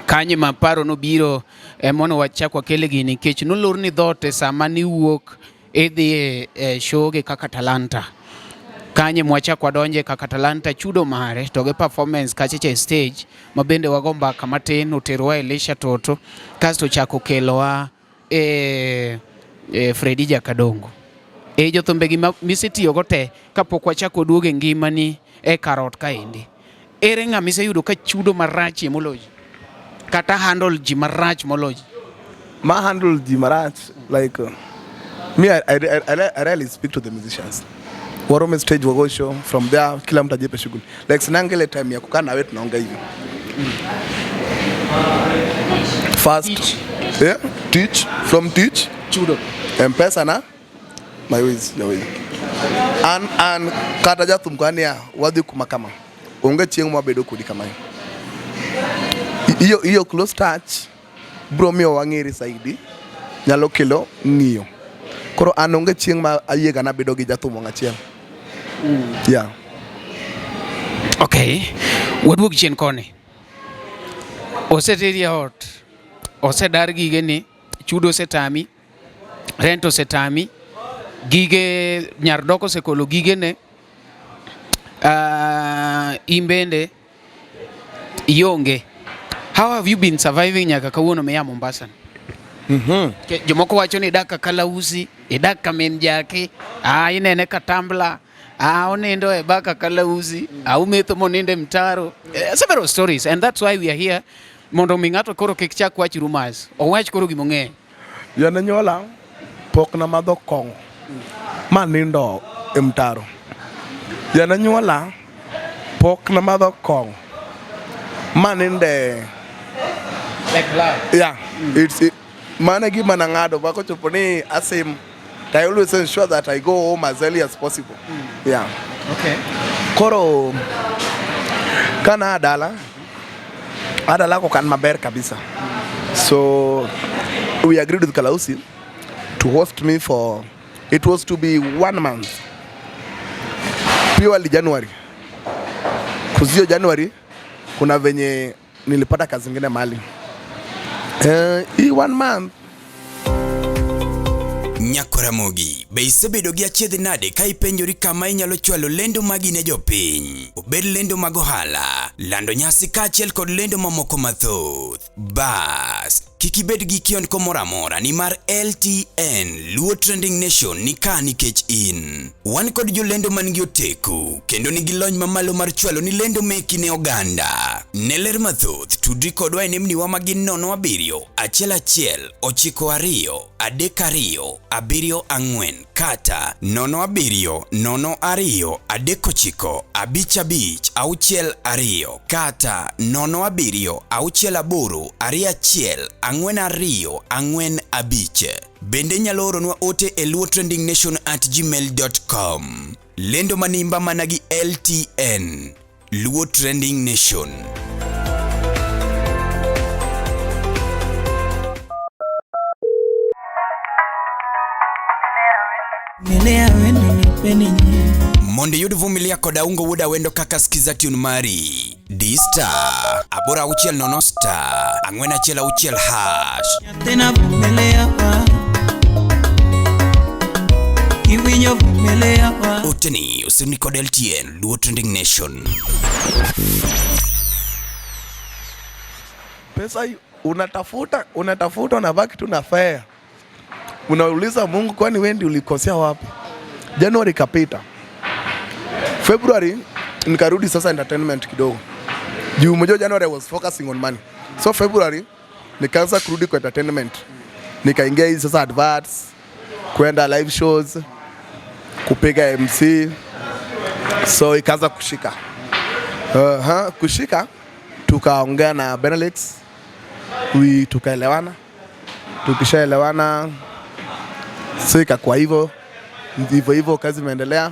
Speaker 2: kanyo ma paro nobiro emono wachak wakele gini nikech nolorni dhoot e sama niwuok idhi e show gi kaka Talanta. Kanyo mwachak wadonje kaka Talanta chudo mare to gi performance kachacha e stage ma bende wago mbaka matin oterowa Elisha Toto kasto ochako kelowa e Fredi Jakadongo. E jothumbe gi misetiyogo te kapok wachako duogo e ngimani e karot kaendi. Ere ng'ama iseyudo ka chudo marachie moloyo ji? Kata handle ji marach moloyo ji?
Speaker 3: Ma handle ji marach like me I rarely speak to the musicians. Warome stage wago show from there kila mtu ajipe shughuli. Like sinanga ile time ya kukaa na wewe tunaongea hivi. First
Speaker 2: Teach.
Speaker 3: Yeah, teach from teach
Speaker 2: Chudo.
Speaker 3: M-Pesa na my ways your way. An kata jathum kania wadhi kuma kama. Onge chieng' mwabedo kodi kamae. Iyo iyo close touch bro miyo wang'ere saidi nyalo kelo ng'iyo. Koro an onge chieng' ma ayiega nabedo gi jathum wang' achiel. Yeah.
Speaker 2: Okay. Waduog chien koni. Oseteri e ot. Osedar gigeni, chudo osetami, rent osetami, gige nyar dok osekolo gigene. In bende ionge. How have you been surviving nyaka kawuono miya Mombasa? Jomoko wacho ni idak ka kalausi, idak ka min jaki, inene ka tambla, onindo e baka kalausi, umetho monindo e mtaro. Several stories and that's why we are here mondo mi ng'ato koro kik chak wach rumors, owach koro gimong'eyo.
Speaker 3: Jane nyuola pok namadho kong'o ma nindo e mtaro. Jane nyuola pok namadho kong'o ma ninde
Speaker 2: Like love.
Speaker 3: Yeah, mano e gima nang'ado ma kochopo ni asim to I always ensure that I go home as early as possible. Yeah.
Speaker 2: Okay.
Speaker 3: Koro kana dala adala kokan maber kabisa. So we agreed with Kalausi to host me for it was to be 1 month. Purely January. Kuzio January kuna venye nilipata kazi ingine mahali. Hii one month.
Speaker 4: Nyakoramogi, be isebedo gi achiedh nade ka ipenjori kama inyalo chwalo lendo magi ne jopiny? Obed lendo mag ohala, lando nyasi kaachiel kod lendo mamoko mathoth. Bas, kik ibed gi kiondko moro amora nimar LTN Luo Trending Nation ni ka nikech in. Wan kod jolendo man gi oteku kendo nigi lony mamalo mar chwalo ni lendo meki ne oganda. Ne ler mathoth, tudri kodwa e nembniwa ma gin 07 11 92 32 74 kata 07 02 39 55 62 kata 07 68 21 42 45. Bende inyalo oronwa ote e luotrendingnation@gmail.com. Lendo manimba mana gi LTN. Luo Trending Nation. Mondo iyud Vumilia kod Aungo Wuod Awendo kaka skiza tune mari. D star 860 star 416 hash.
Speaker 5: Tena vumilia Kiwinyo vumilia.
Speaker 4: Oteni osirni kod LTN Luo Trending Nation.
Speaker 3: Pesa unatafuta, unatafuta, unabaki tu na fare. Unauliza Mungu, kwani wewe ndiye ulikosea wapi? January kapita. February nikarudi sasa entertainment kidogo. Juu mmoja January I was focusing on money. So February nikaanza kurudi kwa entertainment. Nikaingia hizi sasa adverts, kwenda live shows, kupiga MC. So ikaanza kushika. Kushika tukaongea na Benelux. We tukaelewana. Tukishaelewana so ikakuwa hivyo. Hivyo hivyo kazi imeendelea.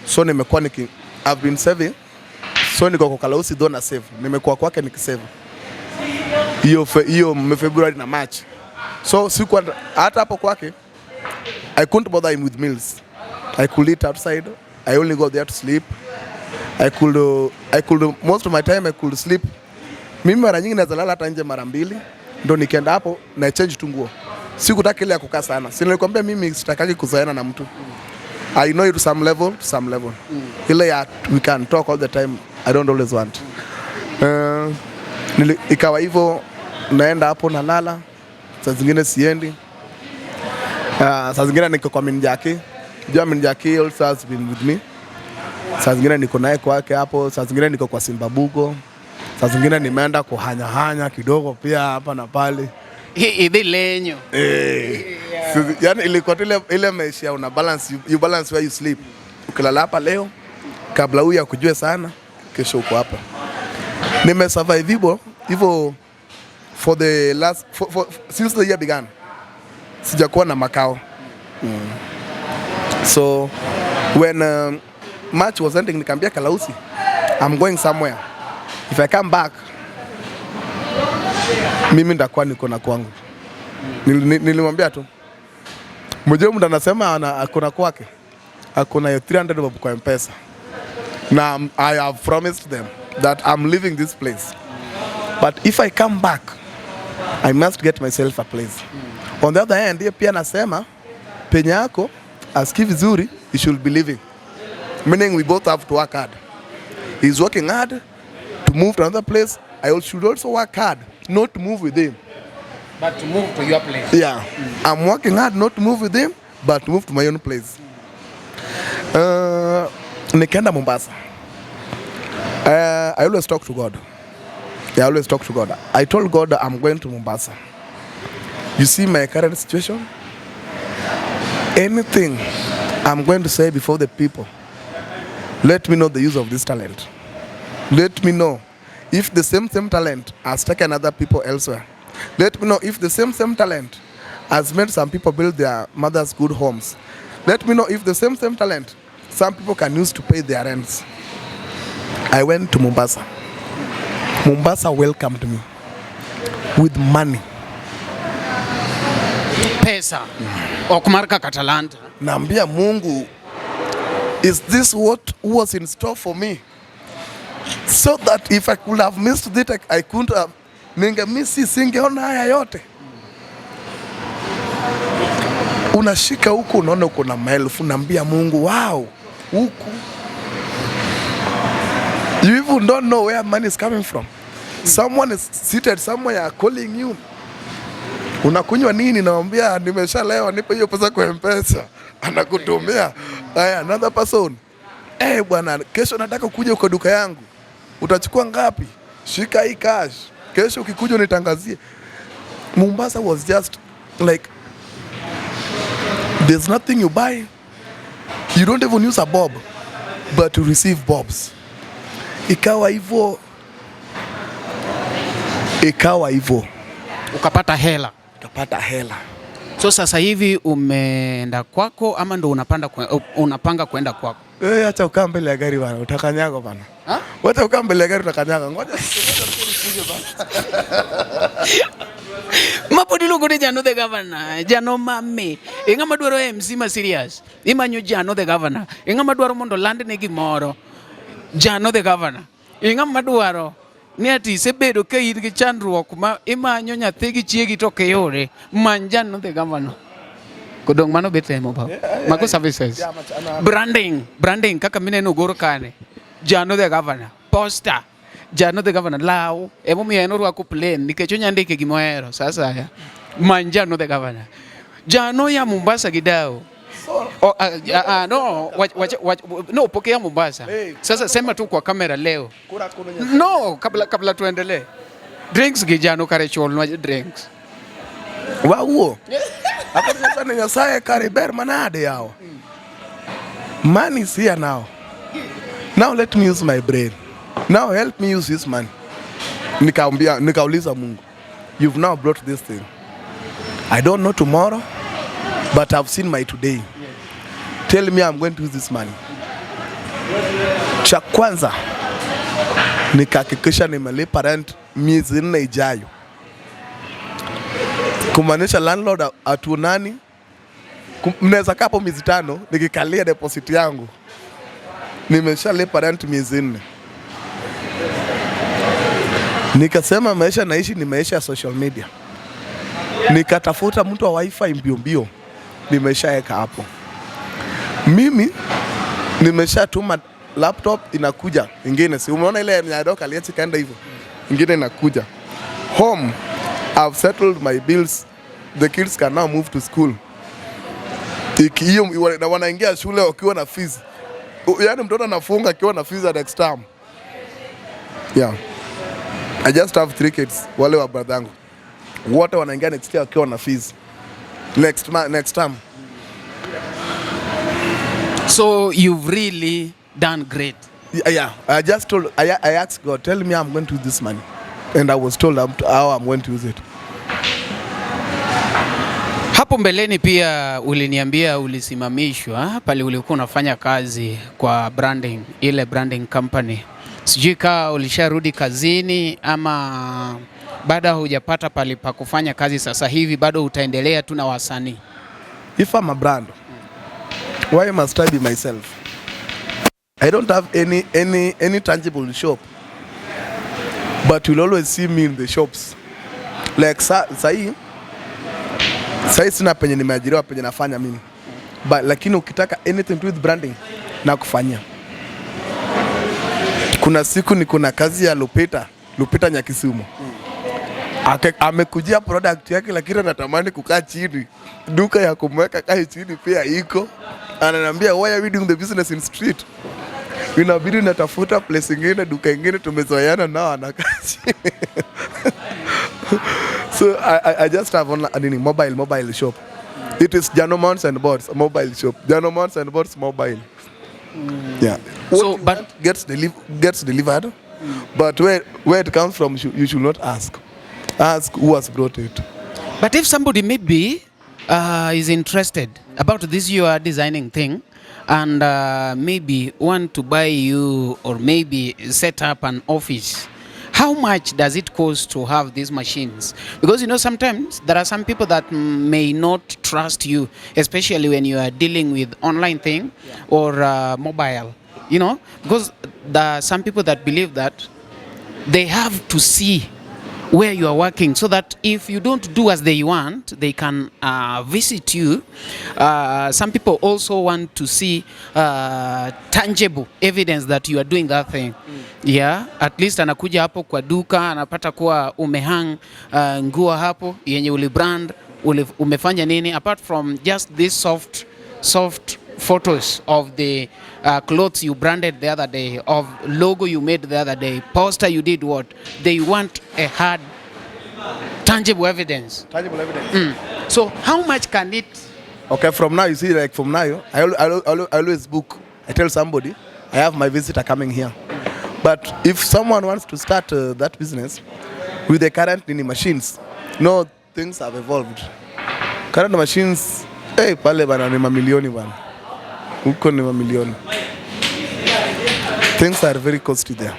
Speaker 3: So nimekuwa niki I've been saving. So niko kwa Kalausi though na save. Nimekuwa kwake nikisave. Hiyo hiyo February na March. So sikuwa hata hapo kwake I couldn't bother him with meals. I could eat outside. I only go there to sleep. I could most of my time I could sleep. Mimi mara nyingi naweza lala hata nje mara mbili. Ndo nikienda hapo na change tu nguo. Sikutaka ile ya kukaa sana. Si nilikwambia mimi sitakagi kuzoeana na mtu. I know you to some level, to some level. Ile ya we can talk all the time, I don't always want. Ikawa hivyo naenda hapo nalala. Saa zingine siendi. Saa zingine niko kwa Minjaki. Jua Minjaki also has been with me. Saa zingine niko naye kwake hapo, saa zingine niko kwa Simbabugo. Saa zingine nimeenda kuhanya-hanya kidogo pia hapa na pale.
Speaker 2: Idhi lenyo.
Speaker 3: Yani ilikuwa tu ile maisha una balance, you balance where you sleep. Ukilala hapa leo kabla huyu akujue sana, kesho uko hapa. Nime survive hivyo hivyo for the last for, since the year began. Sijakuwa na makao. So when March was ending nikaambia Kalausi I'm going somewhere. If I come back mimi ndakuwa niko na kwangu. Nilimwambia tu. Mmoja mtu anasema akona kwake. Akona 300 bob kwa M-Pesa. Na I have promised them that I'm leaving this place. But if I come back I must get myself a place. On the other hand, yeye pia anasema penye yako asikii vizuri, he should be leaving. Meaning we both have to work hard. He's working hard to move to another place. I should also work hard not to move with him.
Speaker 2: But to move to your place.
Speaker 3: Yeah. I'm working hard not to move with him, but to move to my own place. Nikaenda Mombasa. I always talk to God. Yeah, I always talk to God. I told God that I'm going to Mombasa. You see my current situation? Anything I'm going to say before the people, let me know the use of this talent. Let me know if the same talent has taken other people elsewhere. Let me know if the same talent has made some people build their mother's good homes. Let me know if the same talent some people can use to pay their rents. I went to Mombasa. Mombasa welcomed me with money.
Speaker 2: Pesa. Ok mar kaka talanta.
Speaker 3: Naambia Mungu, Is this what was in store for me? So that if I could have missed it, I couldn't have, ningemisi, singeona haya yote. Unashika huku unaona uko na maelfu, naambia Mungu, wow, huku you even don't know where money is coming from. Someone is seated somewhere calling you. Unakunywa nini? Namwambia nimeshalewa, nipe hiyo pesa kwa M-Pesa. Anakutumia. Haya, another person. Eh, bwana, kesho nataka kuja kwa duka yangu. Utachukua ngapi? Shika hii cash. Kesho ukikuja unitangazie. Mombasa was just like there's nothing you buy. You don't even use a bob, but you receive bobs. Ikawa hivyo, ikawa hivyo,
Speaker 2: Ukapata hela.
Speaker 3: Kapata hela.
Speaker 2: So sasa hivi umeenda kwako ama ndo unapanga kwenda kwako?
Speaker 3: Eh, acha ukaa mbele ya gari bana, utakanyaga bana.
Speaker 2: Ha?
Speaker 3: Wacha ukaa mbele ya gari utakanyaga. Ngoja ngoja bana.
Speaker 2: Mapod iluongo ni Jano the Governor, Jano Mame. E ng'ama dwaro MC ma serious, imanyo Jano the Governor. E ng'ama dwaro mondo landne gimoro, Jano the Governor. E ng'ama dwaro ni ati isebedo ka in gi chandruok ma imanyo nyathi gi chiegi to ok iyude, many Jano the Governor. Kodong mano bet temo ba. Mago services.
Speaker 3: Yeah,
Speaker 2: Branding, branding kaka mineno gor kane. Jano the Governor. Poster. Jano the Governor. Law. Emomiyo en orwako plain nikech onya ndike gima ohero. Sasa ya. Many Jano the Governor. Jano ya Mombasa gi dao. Oh, no, wach, wach, wach, no, pokea Mombasa.
Speaker 3: Hey.
Speaker 2: Sasa sema tu kwa kamera leo.
Speaker 3: Kura kuno.
Speaker 2: No, kabla tuendelee. Drinks gi Jano kare chulnwa drinks.
Speaker 3: Wawuo. Akoni sana Nyasaye kare ber manade yawa. Money is here now. Now let me use my brain. Now help me use this money. Nikaambia, nikauliza Mungu, you've now brought this thing. I don't know tomorrow, but I've seen my today. Tell me I'm going to use this money. Cha kwanza nikahakikisha nimelipa rent miezi 4 ijayo, kumaanisha landlord hatuonani. Mnaweza kaa hapo miezi 5 nikikalia deposit yangu, nimeshalipa rent miezi 4. Nikasema maisha naishi ni maisha ya social media. Nikatafuta mtu wa wifi mbio mbio, nimeshaweka hapo. Mimi nimeshatuma laptop inakuja ingine, si umeona ile ya Nyadoka aliacha kaenda hivyo, ingine inakuja home. I've settled my bills, the kids can now move to school. Hiyo na wanaingia shule wakiwa na fees, yaani mtoto anafunga akiwa na fees ya next term. Yeah. I just have three kids, wale wa brother yangu wote wanaingia next year wakiwa na fees next term.
Speaker 2: So you've really done great.
Speaker 3: Yeah. I just told I asked God, tell me I'm going to use this money, and I was told how I'm going to use it.
Speaker 2: Hapo mbeleni pia uliniambia ulisimamishwa pale ulikuwa unafanya kazi kwa branding, ile branding company. Sijui kaa ulisharudi kazini ama bado hujapata pale pa kufanya kazi sasa hivi, bado utaendelea tu na wasanii?
Speaker 3: If I'm a brand, why must I be myself? I don't have any tangible shop, but you'll always see me in the shops. Like sahi sahi sina penye nimeajiriwa penye nafanya mimi. But lakini ukitaka anything to do with branding na kufanyia. Kuna siku niko na kazi ya Lupita, Lupita Nyakisumo. Amekujia product yake lakini anatamani kukaa chini. Duka ya kumweka kae chini pia iko. Ananiambia, why are we doing the business in street? Inabidi natafuta place ingine, duka ingine tumezoeana nao anakaa chini. So I just have one nini, mobile shop. It is Jano Mounts and Boards mobile shop. Jano Mounts and Boards mobile. Yeah. What
Speaker 2: So,
Speaker 3: you
Speaker 2: but-
Speaker 3: want gets delivered, but where it comes from, you should not ask. Ask who has brought it.
Speaker 2: But if somebody maybe is interested about this you are designing thing and maybe want to buy you or maybe set up an office, How much does it cost to have these machines? Because you know sometimes there are some people that may not trust you, especially when you are dealing with online thing or mobile. You know, because there are some people that believe that they have to see where you are working so that if you don't do as they want, they can visit you. Some people also want to see tangible evidence that you are doing that thing. Yeah, at least anakuja hapo kwa duka anapata kuwa umehang nguo hapo yenye ulibrand uli, umefanya nini apart from just this soft photos of the clothes you branded the other day, of logo you made the other day, poster you did what. They want a hard, tangible evidence.
Speaker 3: Tangible evidence.
Speaker 2: So how much can it?
Speaker 3: Okay, from now, you see, like from now, I always book. I tell somebody, I have my visitor coming here. But if someone wants to start that business with the current nini machines, no, things have evolved. Current machines, hey, pale bana ni mamilioni bana. Huko ni mamilioni. Things are very costly there.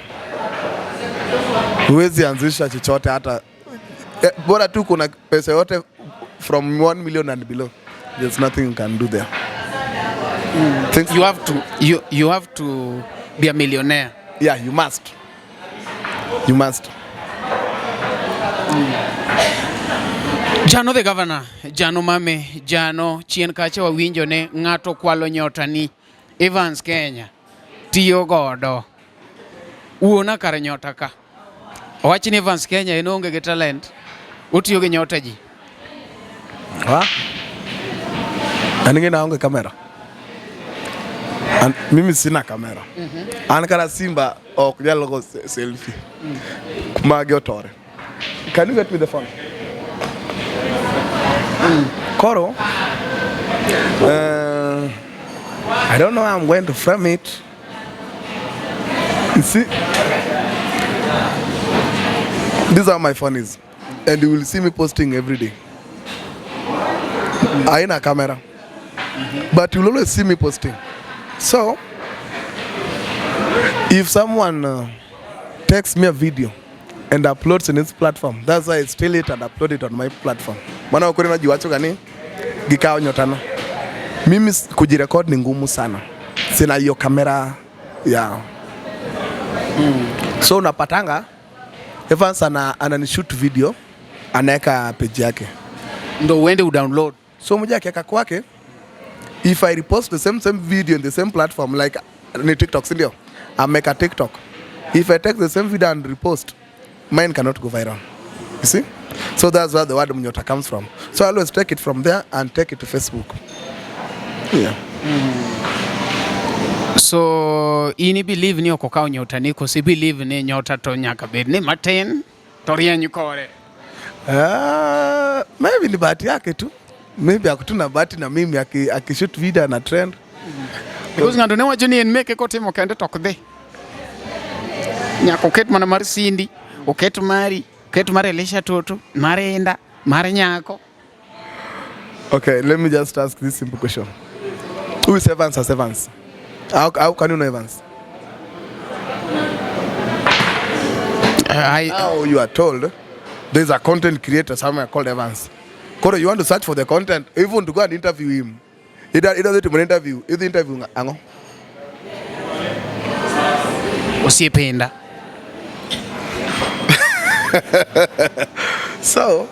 Speaker 3: Huwezi anzisha chochote hata bora tu kuna pesa yote from 1 million and below. There's nothing you can do there. Things,
Speaker 2: You have to be a millionaire.
Speaker 3: Yeah, you must. You must.
Speaker 2: Jano the governor, Jano Mame, Jano chien kacha wawinjo ne ng'ato kwalo nyota ni Evans Kenya tiyo godo. Wuona kar nyota ka. Owach ni Evans Kenya en onge gi talent. Otiyo gi nyota ji.
Speaker 3: Ha? An ing'e naonge kamera. An, mimi sina kamera. An kata simba ok nyal go selfie. Magi otore. Can you get me the phone? Koro, I don't know how I'm going to frame it. You see, these are my phone is, and you will see me posting every day. Haina camera, but you'll always see me posting. So, if someone takes me a video and uploads in its platform, that's why I steal it and upload it on my platform. Maana ukweli najiwacho gani gikao nyotano. Mimi kujirecord ni ngumu sana, sina hiyo kamera ya. So unapatanga Evans ananishoot video anaweka page yake
Speaker 2: Ndo uende udownload.
Speaker 3: So mmoja akiweka kwake, if I repost the same video in the same platform, like ni TikTok, si ndio? I make a TikTok. If I take the same video and repost, mine cannot go viral. You see? So that's where the word mnyota comes from. So I always take it from there and take it to Facebook. Yeah.
Speaker 2: So in i believe ni ok okaw nyota ni koso i believe ni nyota to nyaka bed ni matin to rieny kore.
Speaker 3: Maybe ni bahati yake tu. Maybe ako tu na bahati na mimi akishoot video na trend.
Speaker 2: Because ng'ato ne wacho ni en meke kotimo kende to ok dhi. Nyaka oket mana mar Cindy, oket mari, oket mar Elisha Toto, mar Inda, mar nyako.
Speaker 3: Okay, let me just ask this simple question. Who is Evans as Evans? How can you know Evans?
Speaker 2: I,
Speaker 3: Now you are told there's a content creator somewhere called Evans. Koro, you want to search for the content, even to go and interview him. He doesn't even interview. Either interview ang'o?
Speaker 2: Osiepe Inda.
Speaker 3: So,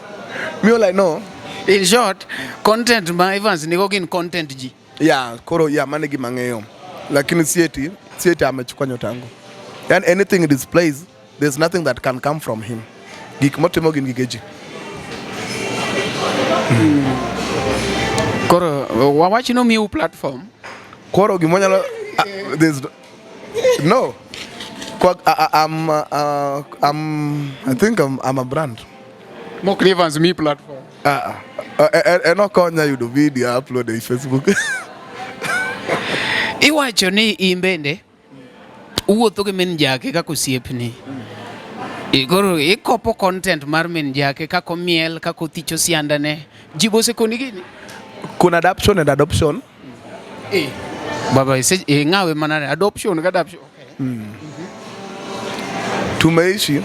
Speaker 3: me all I know,
Speaker 2: In short, content ma Evans nigo gin content ji.
Speaker 3: Yeah, koro yeah, mane gima ang'eyo. Lakini sieti amechukua nyota yangu. Yani anything he displays, there's nothing that can come from him. Gik motimo gin gige ji.
Speaker 2: Koro wawach ni omiu platform.
Speaker 3: Koro gimonyalo there's no. Kwa, I think I'm a brand.
Speaker 2: Mok ni Evans mi platform.
Speaker 3: En okonya yudo video upload e Facebook.
Speaker 2: Iwacho ni in bende uwuotho gi min jake kaka osiepni. Koro ikopo content mar min jake kaka omiel, kaka othicho siandane. Ji be osekoni gini?
Speaker 3: Kuna adaption and adoption.
Speaker 2: Baba ise ing'awe mana adoption ka adoption. Okay.
Speaker 3: Tumeishi.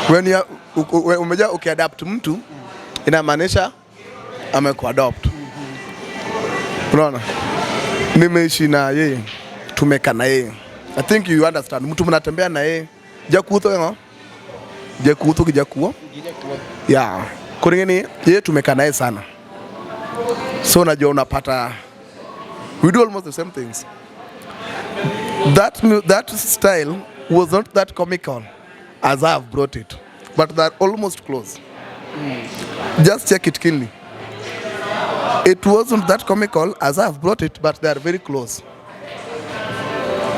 Speaker 3: When you umeja ukiadapt mtu inamaanisha amekuadopt. Unaona? Nimeishi na yeye, tumekaa na yeye. I think you understand. Mtu mnatembea na yeye. Jakutho ngo? Jakutho kijakuo? Yeah. Kwa nini yeye tumekaa naye sana. So unajua unapata we do almost the same things. That style was not that comical as I have brought it, but they're almost close. Just check it keenly. It wasn't that comical as I have brought it, but they are very close.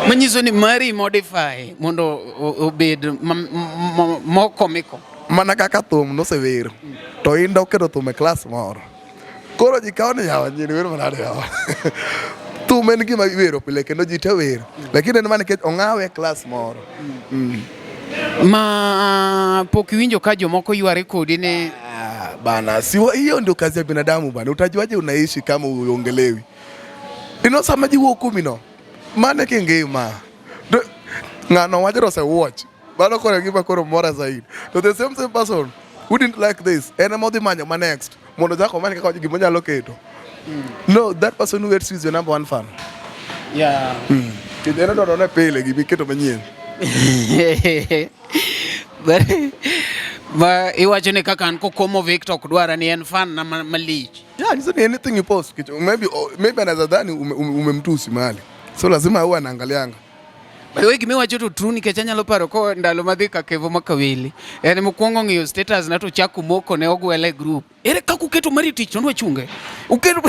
Speaker 2: Manyiso ni mari modify mondo obed mo comical.
Speaker 3: Mana kaka thum nosewer, to Inda oketo thum e class moro. Koro ji kawo ni yawa nyiri wer manade yawa. Thum en gima iwero pile kendo ji te wer. Lakini en mana nikech ong'awe e class moro.
Speaker 2: Ma pok iwinjo ka jomoko yware kodi ni
Speaker 3: Ah, bana, si hiyo ndio kazi ya binadamu bana. Utajuaje unaishi kama uongelewi? Ino sama ji wuok kuomi no. Mane kingima. Ng'ano wacho ose watch. Mano koro e gima koro mora zaidi. To the same person who didn't like this, en ema odhi manyo ma next mondo ochak omany kaka gima onyalo keto. No, that person who hates you is your number one fan. Nikech en odwaro ne pile gima iketo manyien.
Speaker 2: Ma iwacho ni kaka an kokomo Victor ok dwara ni en fan na malich.
Speaker 3: Yeah, nyiso ni anything you post, maybe, oh, maybe anaweza dhani umemtusi mahali. So lazima huwa anaangalianga.
Speaker 2: By the way, gima iwacho to true nikech anyalo paro ko ndalo madhi Kakevo Makaweli. En mokwongo ng'iyo status na to chako moko ne ogwele e group. Ere kaka uketo mari tich to chunge. Uketo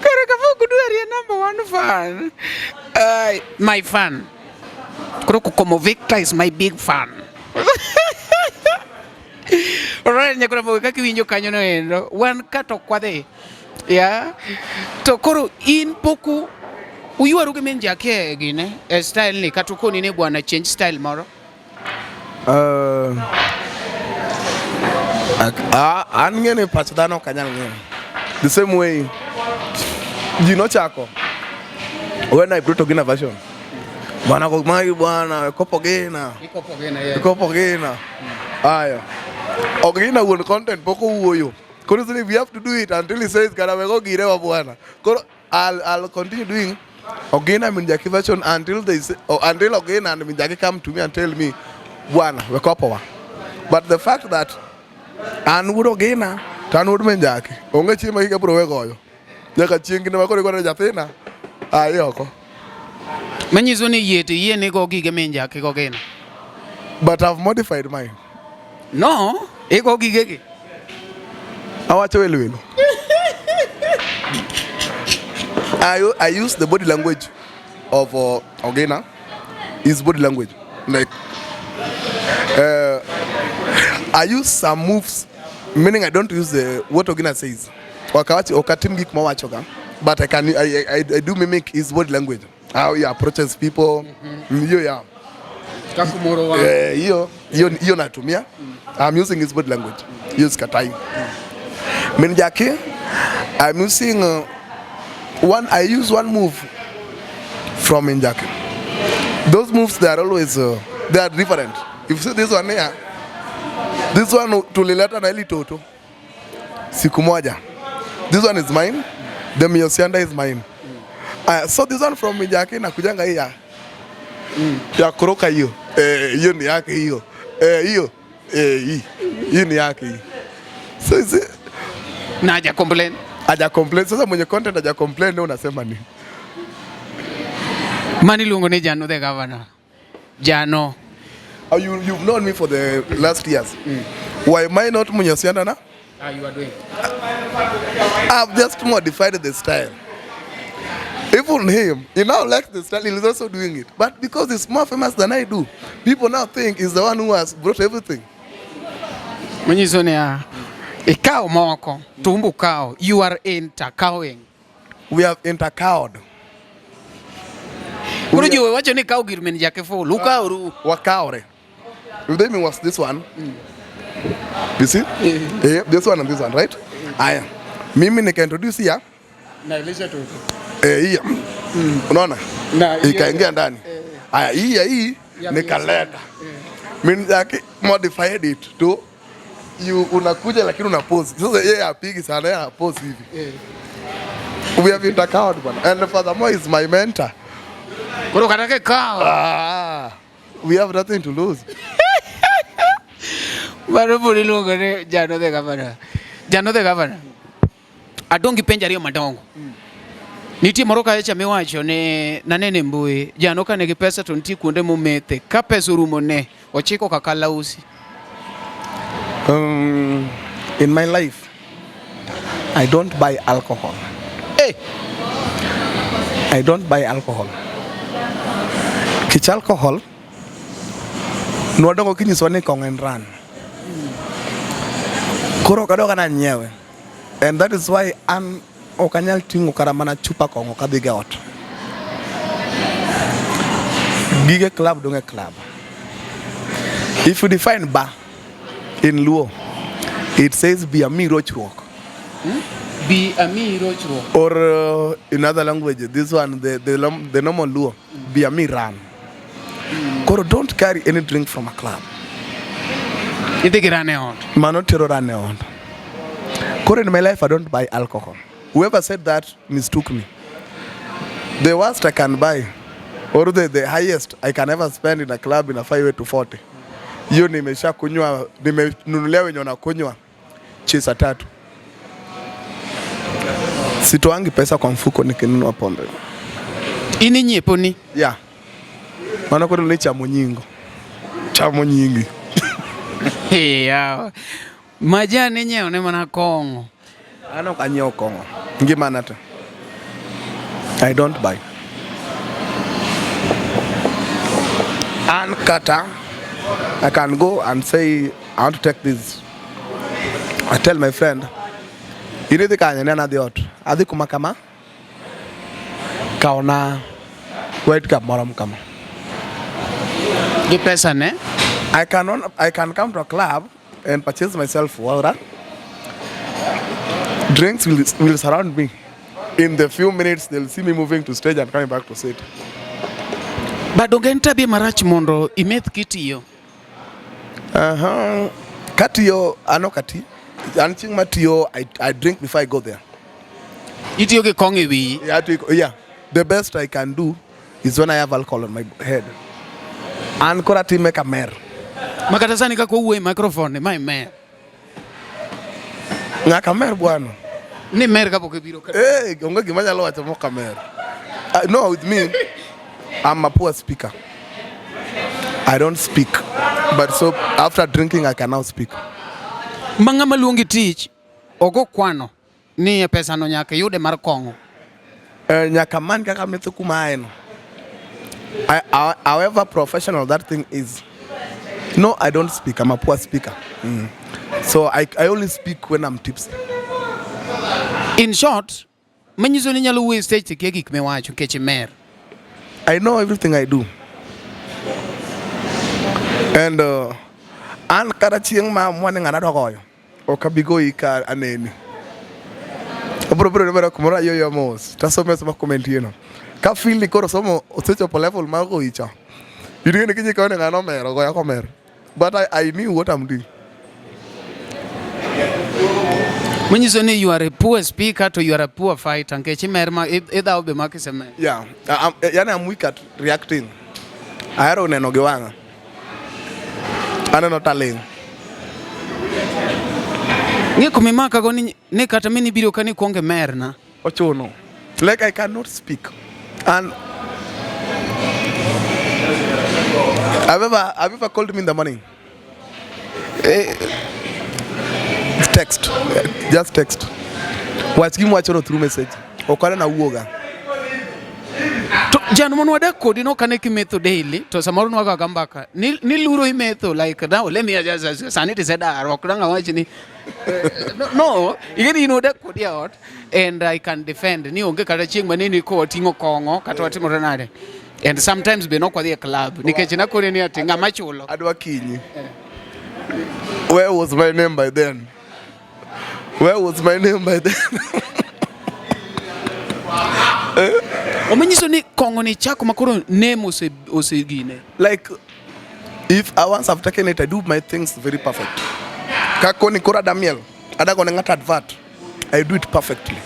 Speaker 2: Kare kapok udwari e number one fan. My fan. Koro Kokomo Victor is my big fan. Alright, nyakora kaka iwinjo kanyo no endo. Wan ka to ok wadhi. Yeah. To koro in pok uywaru gi min Jackie e gine e style ni kata ukoni ni bwana change style moro.
Speaker 3: An ng'e ni pach dhano ok anyal ng'eyo. The same way ji nochako when I brought Ogina version. Bwana magi bwana kopo gina.
Speaker 2: Ikopo gina yeah.
Speaker 3: Kopo gina. Aya. Ogina wuon content pok owuoyo. Koro sini we have to do it until he says kana wego gire wa bwana. Koro I'll continue doing Ogina Minjaki version until they say, or until Ogina and Minjaki come to me and tell me bwana wekopo wa. But the fact that an wuod Ogina to an wuod Minjaki onge chieng' ma gika biro we goyo. Nyaka chieng' kinde ma koro igone nyathina ai oko.
Speaker 2: Manyiso ni yie to iyie ni go gige min Jackie go gina.
Speaker 3: But I've modified mine.
Speaker 2: No, igo gigegi.
Speaker 3: Awacho welo welo. I use the body language of Ogina, his body language. Like, I use some moves, meaning I don't use the what Ogina says. Wakawachi okatim gik mawachoga, but I can I do mimic his body language. How he approaches people. Hiyo yeah.
Speaker 2: Kaka moro wa.
Speaker 3: Eh, hiyo hiyo hiyo natumia. I'm using his body language. Hiyo sikatai. Min Jackie, I'm using one I use one move from Minjaki. Those moves they are always they are different. If you see this one here, this one tulileta na ili toto siku moja. This one is mine. The Miosianda is mine. So this one from Minjaki nakujanga hii ya kuruka hiyo. Eh, hiyo ni yake hiyo. Eh, hiyo. Eh, hii. Hii ni yake hii. So is it,
Speaker 2: Na haja complain.
Speaker 3: haja complain. Sasa mwenye content haja complain ndio unasema nini?
Speaker 2: Mani iluongo ni Jano the governor. Jano.
Speaker 3: Oh, you've known me for the last years. Why am I not Munyosianda na?
Speaker 2: Ah, you are doing.
Speaker 3: I've just modified the style. Even him, he now likes the style, he's also doing it. But because he's more famous than I do, people now think he's the one who has brought everything.
Speaker 2: Manyiso ni ya ikawo moko tumbu kawo you are intercowing.
Speaker 3: We have intercowed.
Speaker 2: Koro ji wacho ni kawo gir min Jackie full ukawru.
Speaker 3: Wakawre. If they mean was this one. You see? Yeah, this one and this one, right? Aya. Mimi nika introduce here.
Speaker 2: Nailisha toto.
Speaker 3: Eh, hiyo. Unaona?
Speaker 2: Na hiyo-
Speaker 3: Ikaingia ndani. Haya, hii ya hii nikaleta. Means like modified it to you unakuja lakini una pose. Sasa yeye apigi sana, yeye anapose hivi. We have intercount bwana. And furthermore is my mentor.
Speaker 2: Koro kata kikawo.
Speaker 3: Ah, we have nothing to lose.
Speaker 2: Mano pod iluongo ni Jano the Governor. Jano the Governor. Adong' gi penjo ariyo madongo. Nitie moro kacha miwacho ni nanene e mbui, Jano ka nigi pesa to nitie kuonde momethe. Ka pesa orumo ne, ochiko kakalausi.
Speaker 3: In my life, I don't buy alcohol.
Speaker 2: Eh,
Speaker 3: I don't buy alcohol. Kich alcohol, nwadongo kinyiswa ni kong'o en ran. Koro ok adwa kata nyiewe. And that is why an ok anyal ting'o kata mana chupa kong'o kadhigo e ot. Gige club dong' e club. If you define bar in Luo, it says bi ami rochruok.
Speaker 2: Bi amiyi rochruok.
Speaker 3: Or in other language, this one, the normal Luo, bi ami ran. Koro don't carry any drink from a club.
Speaker 2: Idhi gi ran e ot.
Speaker 3: Mano tero ran e ot. Koro in my life, I don't buy alcohol. Whoever said that mistook me. The worst I can buy, or the highest I can ever spend in a club in a 5 to 40. Hiyo nimesha kunywa, nimenunulia wenye wanakunywa chesa tatu. Sitoangi pesa kwa mfuko nikinunua pombe.
Speaker 2: In inyiepo ni.
Speaker 3: Yeah. Mano koro ni chamo nyingo. Chamo nyingi.
Speaker 2: Hey, yawa. Majan inyiewo ne mana kong'o.
Speaker 3: An ok anyiewo kong'o. Ngimana te. I don't buy. An kata, I can go and say, I want to take this. I tell my friend, in idhi kanye ne an adhi ot. Adhi kuma kama, kawna white cup morom kama.
Speaker 2: Gi pesa ne?
Speaker 3: I can come to a club and purchase myself water. Drinks will surround me. In the few minutes, they'll see me moving to stage and coming back to sit.
Speaker 2: But donge en tabia marach mondo imeth kitiyo?
Speaker 3: Katiyo, an ok ati. An chieng' matiyo, I drink before I go there.
Speaker 2: Itiyo gi kong'o e wiyi.
Speaker 3: Yeah, yeah. The best I can do is when I have alcohol on my head. An koro atime kamer.
Speaker 2: Ma kata sani kaka owuoyo e microphone ni ma imer.
Speaker 3: Nyaka mer bwana.
Speaker 2: Ni mer kapok ibiro ka.
Speaker 3: Eh, onge gima anyalo wacho mok amer. No, with me, I'm a poor speaker. I don't speak. But so after drinking, I can now speak.
Speaker 2: Ma ng'ama luongi tich ogo kwano ni e pesano nyaka iyude mar kong'o.
Speaker 3: Nyaka many kaka metho kuma aeno. However professional that thing is. No, I don't speak. I'm a poor speaker. So I only speak when I'm tipsy.
Speaker 2: In short, manyiso ni inyalo wuoyo e stage tikia gik miwacho nikech imer.
Speaker 3: I know everything I do. And an kata chieng' ma amua ni ng'ana dwa goyo, ok abi goyi ka aneni. Abiro bedo bedo kumoro ayoyo mos, tasomo asoma comment no. Ka feel ni koro somo osechopo level mar goyi cha, in ing'e ni kiny ikawo ni ng'ano omero, goya komer. But I knew what I'm doing.
Speaker 2: Manyiso ni you are a poor speaker to you are a poor fighter nikech imer ma idhawo be ma kisemer.
Speaker 3: Yeah, yani I'm weak at reacting. Ahero neno gi wang'a. Aneno taling'.
Speaker 2: Ng'e kuma imakago ni kata min ibiro ka ni kuongo imerna.
Speaker 3: Ochuno. Like I cannot speak. And have you ever called me in the morning? Text. Just text. Wach gima wachono through message. Ok anena wuoga.
Speaker 2: To jan mon wadak kodi no kane kimetho daily to samoro nwagoga mbaka ni luro imetho like now let me just sani tisedar ok dang' awach ni no ing'e ni in wadak kodi e ot and I can defend ni onge kata chieng' maneni ko wating'o kong'o kata watimore nade and sometimes be nok wadhi e club nikech nakoni ni ati ng'ama chulo.
Speaker 3: Adwa kinyi. Where was my name by then? Where was my name by then? Eh?
Speaker 2: Omanyiso ni kong'o ni chako makoro name ose osegine.
Speaker 3: Like if I once have taken it, I do my things very perfect. Kakoni koro adamiel, adagone ng'ato advert, I do it perfectly.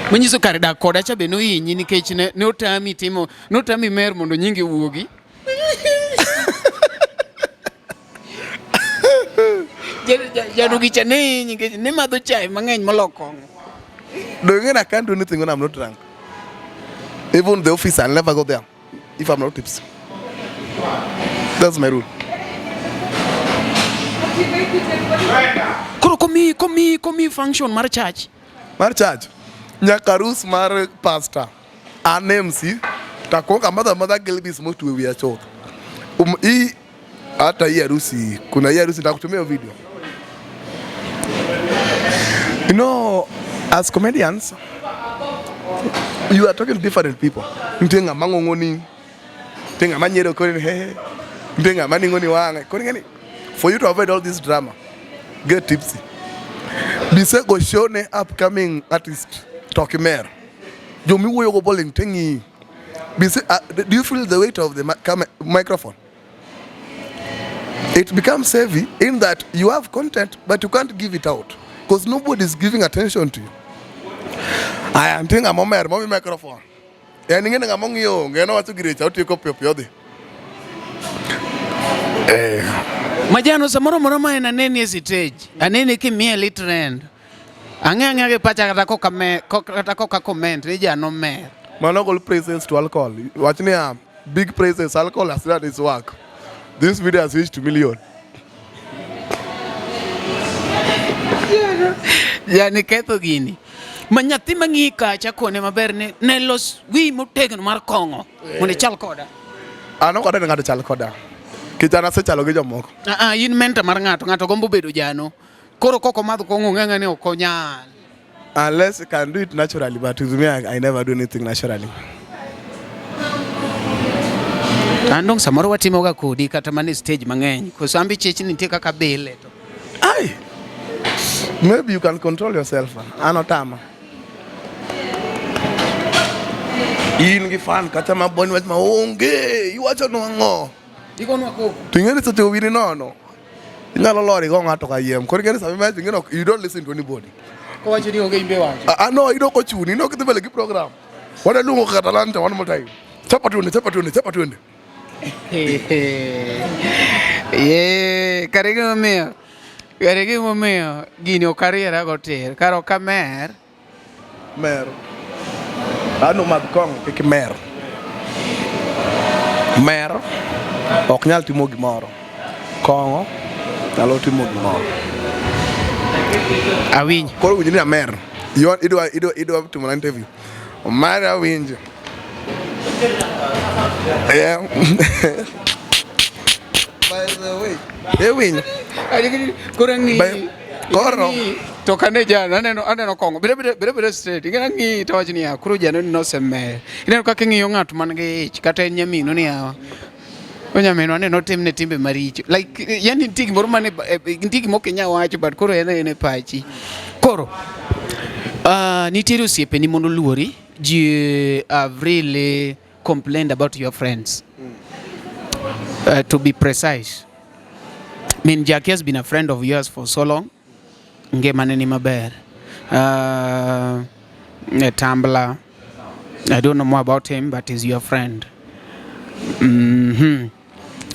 Speaker 2: Manyiso kar dak koda cha be nohinyi nikech ne, ne otami timo notami mer mondo nyingi wuogi. Jadugi cha ne hinyi nikech ne madho chai mang'eny molo kong'o.
Speaker 3: Do you know I can't do anything when I'm not drunk? Even the office, I'll never go there if I'm not tipsy. That's my rule.
Speaker 2: Koro komi komi komi function mar church.
Speaker 3: Mar church, nyaka rus mar pastor, an MC, takuonga amadho amadha Gilbis motwe wiya chuth. Hii hata hii harusi, kuna hii harusi nitakutumia video. You know, as comedians, you are talking to different people. Nitie ng'ama ng'ong'oni, nitie ng'ama nyiero koni ni hehe, nitie ng'ama ning'oni wang'e. Koro ing'eni, for you to avoid all this drama, get tipsy. Bisego show ne upcoming artist to ok imer. Jomiwuoyogo boling te ng'iyi. Bise, do you feel the weight of the microphone? It becomes heavy in that you have content but you can't give it out because nobody is giving attention to you. Aya, nitie ng'ama omer momi microphone. En ing'e ni ng'ama ong'iyo onge, en owacho gire cha otieko piyo piyo odhi. Eh.
Speaker 2: Majano samoro moro ma en aneni e stage, aneni kimiel itrend. Ang'e ang'e gi pacha kata koka me kata koka comment ni jano mer.
Speaker 3: Mano gol praises to alcohol. Wach niya, big praises, alcohol has done its work. This video has reached million.
Speaker 2: Yani ketho gini. Ma nyathi mang'i kacha kone maber ni ne los wi motegno mar kong'o mondo ichal koda.
Speaker 3: An ok adwa ni ng'ato chal koda. Nikech an asechalo gi jomoko.
Speaker 2: Ah, ah, in mentor mar ng'ato, ng'ato gombo bedo jano. Koro kok omadh kong'o ng'e ang'e ni ok onyal.
Speaker 3: Unless you can do it naturally, but with me, I never do anything naturally.
Speaker 2: An dong samoro watimoga kodi kata mana e stage mang'eny. Koso ambi chich ni nitie kaka bile to.
Speaker 3: Ai! Maybe you can control yourself. An otama. In gi fan kata ma boni wach ma onge, iwacho nang'o?
Speaker 2: Igonwa koko.
Speaker 3: To ing'e ni seche owiri nono. Inyalo lor igo ng'ato kayiem. Koro ing'e ni sama imecho ing'e ni you don't listen to anybody.
Speaker 2: Kowacho ni onge imbe wacho.
Speaker 3: Ah, no, iyudo kochuni, iyudo kidhi mbele gi program. Wadaluongo kaka Talanta one more time. Chapa twende, chapa twende, chapa twende.
Speaker 2: Ye, kare gimomiyo kare gimomiyo gini ok ariera go tir. Kar ok amer.
Speaker 3: Mer. Ano madh kong'o kik imer. Mer ok nyal timo gimoro. Kong'o nyalo timo gimoro.
Speaker 2: Awinjo.
Speaker 3: Koro winj ni amer. You idwa idwa idwa timo na interview. Mara awinjo. Yeah. By the way, iwinjo.
Speaker 2: Koro ang'i.
Speaker 3: Koro
Speaker 2: to kane jana aneno aneno kong'o bire bire bire bire straight ing'e ang'i to wach niya koro jano ni nosemer ineno kaka ing'iyo ng'at man gi ich kata en nyaminu ni yawa onyaminwa ne notimne timbe maricho like yani nitie gimoro mane nitie gima ok inyal wacho but koro en en e pachi koro nitiere osiepeni mondo oluori ji have really complained about your friends to be precise Min Jackie has been a friend of yours for so long. Ngimane ni maber. Tambla, I don't know more about him, but he's your friend.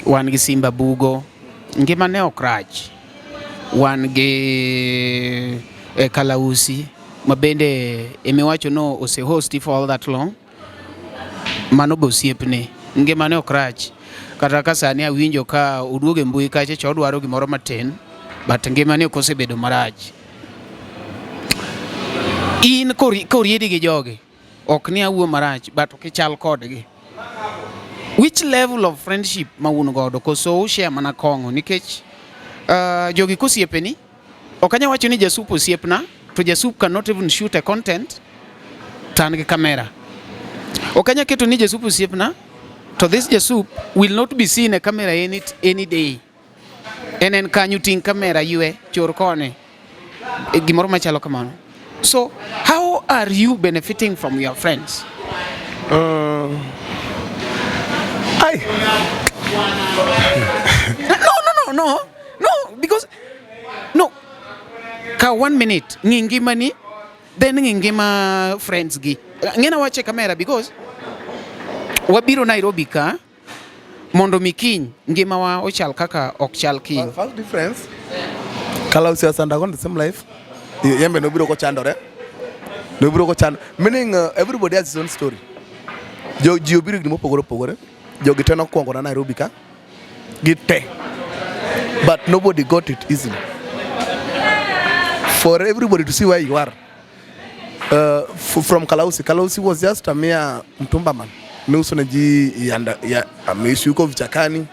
Speaker 2: Wan gi Simba Bugo. Ngimane ok rach. Wan gi Kalausi, ma bende emiwacho no ose hosti for all that long. Mano be osiepne. Ngimane ok rach. Kata ka sani awinjo ka oduogo e mbui kacha cha odwaro gimoro matin, but ngimane ok osebedo marach. In koriedi gi jogi, ok ni awuo marach, but ok ichal kodgi. Which level of friendship ma un godo koso ushare mana kong'o nikech jogi kosiepeni ok anyal wacho ni jasup osiepna to jasup cannot even shoot a content to an gi camera. Ok anyal keto ni jasup osiepna to this jasup will not be seen e camera any day. En en kanyo ting' camera ywe chor koni. Gimoro machalo kamano. So how are you benefiting from your friends?
Speaker 3: Ai.
Speaker 2: No, because no. Ka one minute ng'i ngimani, then ng'i ngima friends gi. Ng'ena wache kamera because wabiro Nairobi ka mondo mi kiny ngimawa ochal kaka ok chal kiny.
Speaker 3: First difference, Kalausi has undergone the same life. Yembe nobiro kochandore. Nobiro kochando. Meaning everybody has his own story. Jo ji obiro higni mopogore opogore. Jogi te nokwongo na Nairobi ka. Gi te. But nobody got it easily. For everybody to see where you are. From Kalausi. Kalausi was just a mere mtumba man. Neuso na ji yanda, ya, ameishi huko vichakani,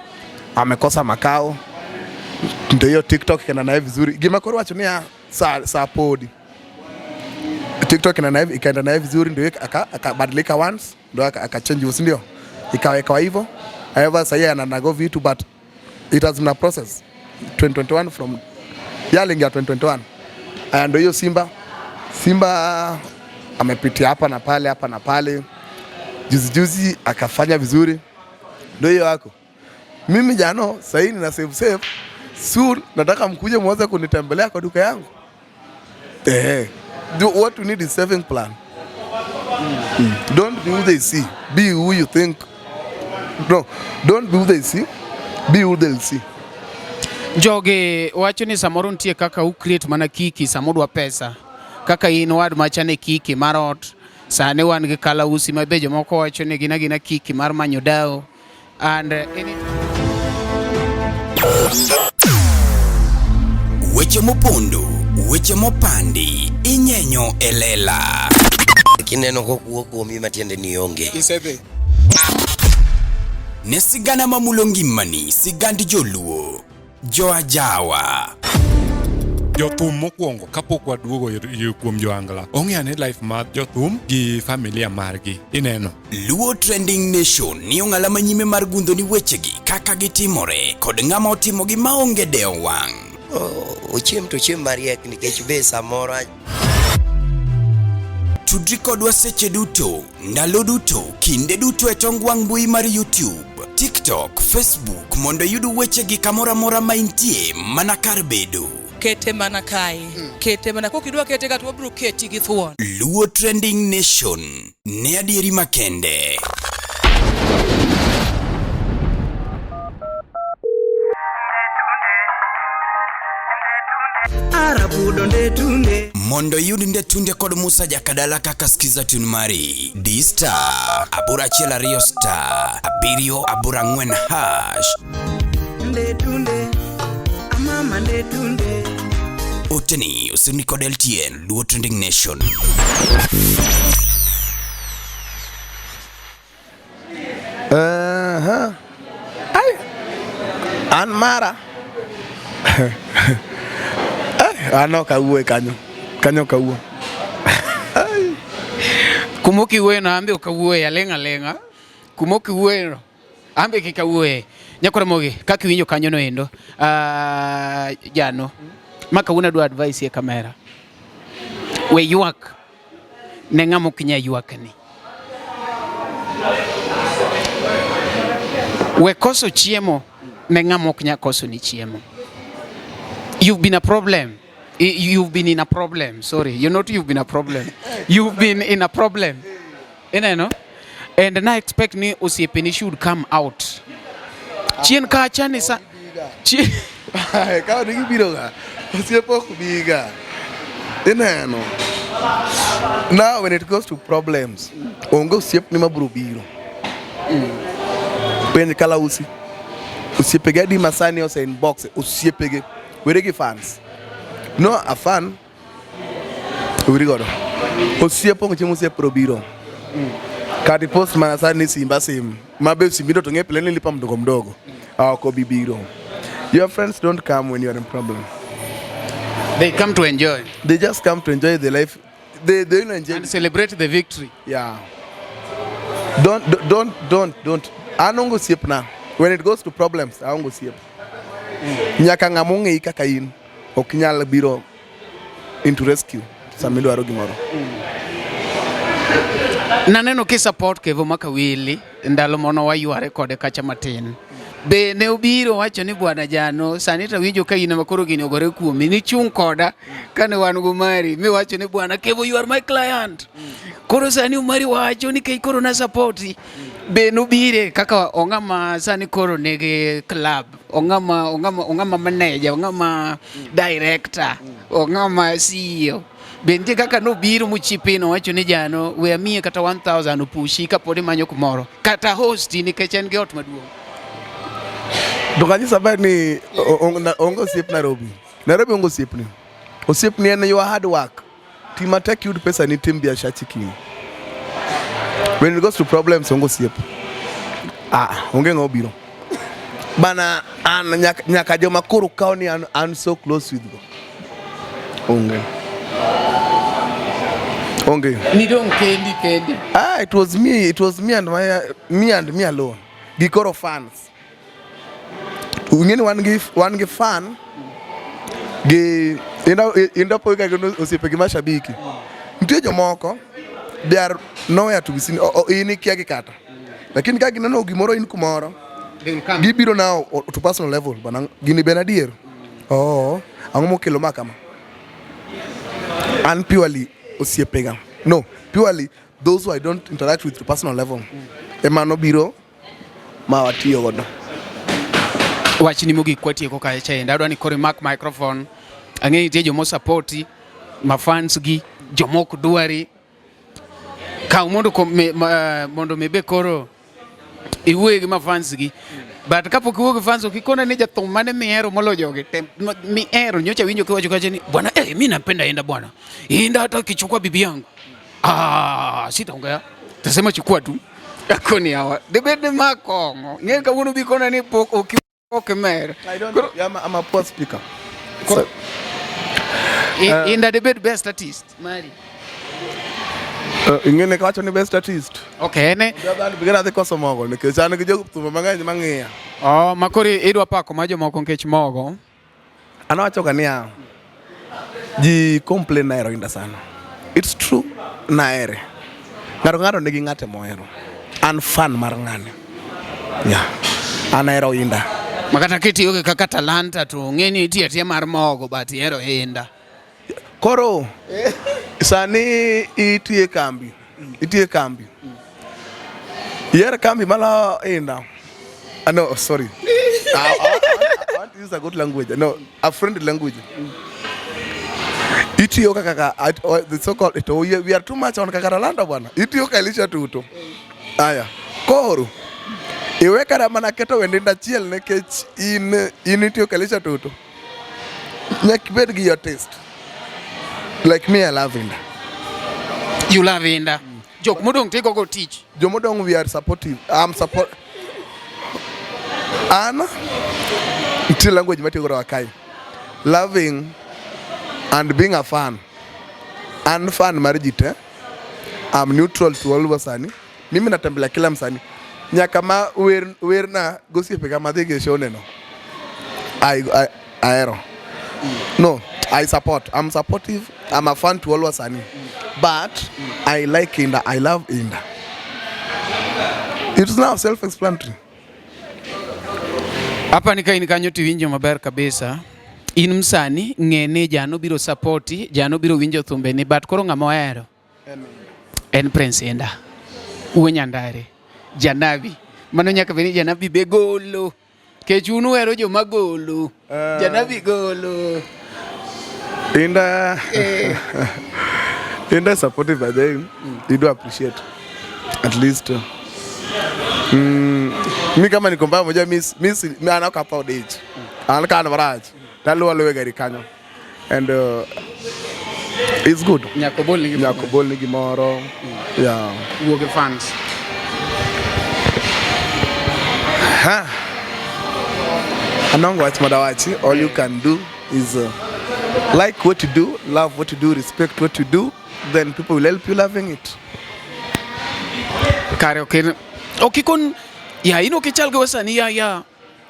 Speaker 3: amekosa makao. Ndio hiyo TikTok ikaenda naye vizuri. Gima koro wacho niya sa podi. TikTok ikaenda naye ikaenda naye vizuri, ndio akabadilika once, ndio akachange, si ndio? Ikawa ikawa hivyo. However, sasa ananago vitu, but it has been a process. 2021 from yalingia 2021. Aya, ndio hiyo Simba. Simba amepitia hapa na pale, hapa na pale. Juzi juzi akafanya vizuri. Ndio hiyo yako. Mimi jano sasa hivi nina save save. Soon nataka mkuje muanze kunitembelea kwa duka yangu. Do what you need is saving plan. Don't be who they see. Be who you think. No, don't be who they see. Be who they'll see.
Speaker 2: Jogi wacho ni samoro nitie kaka u create mana kiki samodwa pesa. Kaka in wad machane kiki mar ot, sani wan gi Kalausi ma be jomoko wacho ni gin agina kiki mar manyo dao. And any
Speaker 4: Weche mopondo, weche mopandi, inyenyo e lela.
Speaker 1: Kineno kokuo kuomi matiende ni onge.
Speaker 2: Isedhi.
Speaker 4: Ne sigana mamulo ngimani, sigand joluo, joajawa.
Speaker 6: Jothum mokwongo kapok waduogo kuom joangla ong'eyo ni life mar jothum gi familia margi ineno.
Speaker 4: Luo Trending Nation ni ong'ala manyime mar gundho ni wechegi kaka gitimore kod ng'ama otimogi maonge dewo wang'.
Speaker 1: Ochiem to ochiem mariek nikech be samoro
Speaker 4: Tudri kodwa seche duto, ndalo duto, kinde duto e tong wang' mbui mar YouTube, TikTok, Facebook mondo iyud wechegi kamoro amora ma intie mana kar bedo.
Speaker 5: Kete mana kae. Kete mana kokidwa kete ka to wabiro keti gi thuon.
Speaker 4: Luo Trending Nation ne adieri makende. Mondo iyud Ndetunde kod Musa Jakadala kaka skiza tune mari, D star 812 star 7 8 4 hash.
Speaker 5: Ndetunde, amama ndetunde.
Speaker 4: Oteni osirni kod LTN Luo Trending Nation.
Speaker 3: Ai. An mara. An ok awuoye kanyo. Kanyo ok awuo.
Speaker 2: Kuma ok iwuoye no, an be ok awuoye, aling' aling'a. Kuma ok iwuoye no, an be kik awuoye. Nyakora Mogi, kaka iwinjo kanyo no endo, jano, ma kawuono adwa advice e kamera. We ywak ne ng'ama ok nyal ywakni. We koso chiemo ne ng'ama ok nyal koso ni chiemo. You've been a problem. You've been in a problem. Sorry, you're not you've been a problem. You've been in a problem. Ineno? And na expect ni osiepeni should come out. Chien kacha ni sa chien
Speaker 3: Ka ni gibiro ga. Osiepe ok biga. Ineno. Now when it goes to problems, onge osiepni mabiro biro. Penj Kalausi. Osiepege adi ma sani ose inbox osiepege. Were gi fans. No a fan. Wiri godo. Osiep onge chieng' osiep biro biro. Kati post mana sani ni Simba sim. Ma be simbindo to ng'e pile ni lipa mdogo mdogo. Ok obi biro. Your friends don't come when you are in problem.
Speaker 2: They come to enjoy.
Speaker 3: They just come to enjoy the life. They only enjoy
Speaker 2: and celebrate the victory.
Speaker 3: Yeah. Don't. An onge osiepna. When it goes to problems, aonge osiep. Nyaka ng'ama ong'eyi kaka in ok nyal biro into rescue sama idwaro gimoro.
Speaker 2: Naneno ki support Kevo Makawili ndalo mono wayware kode kacha matin. Be ne obiro wacho ni bwana Jano, sani to awinjo ka in ema koro gini ogore kuomi, nichung' koda kane wan go mari, miwacho ni bwana Kevo you are my client. Koro sani Omari wacho nikech koro na support. Be nobire kaka ong'ama sani koro nigi club, ong'ama ong'ama ong'ama manager, ong'ama director, ong'ama CEO. Be nitie kaka nobiro mochipino owacho ni jano we amiye kata 1000 opushi kapod imanyo kumoro kata hosti nikech en gi ot maduong'.
Speaker 3: To kanyisa ber ni onge osiep Nairobi. Nairobi onge osiepni. Osiepni en your hard work. Ti matek yud pesa ni tim biashara chikini. When it goes to problems onge osiep. Ah, onge ng'o biro. Bana an nyaka, nyaka joma koro kawo ni an, an so close with go. Onge. Onge.
Speaker 2: Nidong' kendi kendi.
Speaker 3: Ah, it was me, it was me and my me and me alone. Gikoro fans. Ung'eni wan gi wan gi fan gi inda inda po ka gin osiepe gi mashabiki. Nitie jomoko they are nowhere to be seen. O, o, in ikia gi kata. Lakini ka gineno gimoro in kumoro gibiro now to personal level bana gini ben adier. Oh, ang'o mokelo ma kama? An purely osiepega. No, purely those who I don't interact with to personal level. Ema nobiro ma watiyo godo.
Speaker 2: Wachni mogik kwatieko kae chaende, adwa ni koro imak microphone. Ang'e nitie joma osapoti, ma fans gi, joma ok dwari. Kaw mondo mondo mi be koro iwuoye gi ma fans gi. But kapok iwuoyo gi fans ok ikona ni jathum mane mihero moloyo jogi. Tem mihero nyocha winjo kiwacho kacha ni bwana eh, mimi napenda Inda bwana. Inda hata akichukua bibi yangu. Ah, sitaongea. Tasema chukua tu. Akoni hawa. Dibed ni ma kong'o. Ng'e kawuono bi kona ni pok ok ok mer.
Speaker 3: I don't know. I'm a, I'm a poor speaker.
Speaker 2: So, Inda dibed best artist. Mari.
Speaker 3: Ing'e kawacho ni best artist.
Speaker 2: Okay, ne.
Speaker 3: Bigera dhi koso mogo nikech an gi jothumbe mang'eny mang'iya.
Speaker 2: Oh, makoro idwa pako ma jomoko nikech mogo.
Speaker 3: An awacho ga niya, ji complain nahero Inda sana. It's true, nahere. Ng'ato ng'ato nigi ng'ate mohero. An fan mar ng'ane. Yeah. An ahero Inda.
Speaker 2: Makata kitiyo kaka talanta to ng'e ni itiyo atiya mar mogo but ihero Inda.
Speaker 3: Koro sani itiye kambi. Itiye kambi. Yier kambi malo Inda. Ah, no, sorry. I want to use a good language. No, a friendly language. Itiyo kaka ka, the so called it, we are too much on kaka talanta bwana. Itiyo ka Elisha Tuto. Aya. Koro iwe kata mana keto wende Inda achiel nikech in in itiyo ka Elisha Tuto. Nyaka ibed gi your taste. Like me, I love Inda.
Speaker 2: You love Inda. Jok modong' tigo go tich.
Speaker 3: Jomodong we are supportive. I'm support. An nitie language matiyo godo kae. Loving and being a fan. An fan mar ji te. I'm neutral to all wasanii. Mimi natembelea kila msanii. Nyaka ma wer werna gosiepega madhi go e show neno. I ahero. No, I support. I'm supportive. I'm a fan to all wasanii. But I like Inda. I love Inda. It's now self-explanatory.
Speaker 2: Hapa ni ka in kanyo tiwinjo maber kabisa. In msani ng'e ni jano biro sapoti, jano biro winjo thumbeni but koro ng'ama ohero en Prince Inda. Wuo Nyandare, Janabi. Mano nyaka bed ni Janabi be golo. Kech un uhero joma golo. Janabi golo.
Speaker 3: Inda Inda is supportive by the way. You do appreciate. At least mi kama niko mbaya moja mi mi mi an ok atho dich. An ka an marach. Taluwo aluwa e gari kanyo. And it's good.
Speaker 2: Nyaka obol ni
Speaker 3: Nyaka obol ni gimoro. Yeah.
Speaker 2: Wuo gi fans.
Speaker 3: Ha. Anongo wach madawachi. All you can do is like what you do, love what you do, respect what you do, then people will help you loving it.
Speaker 2: Kare ok ok ikon ya in ok ichal gi wasanii ya ya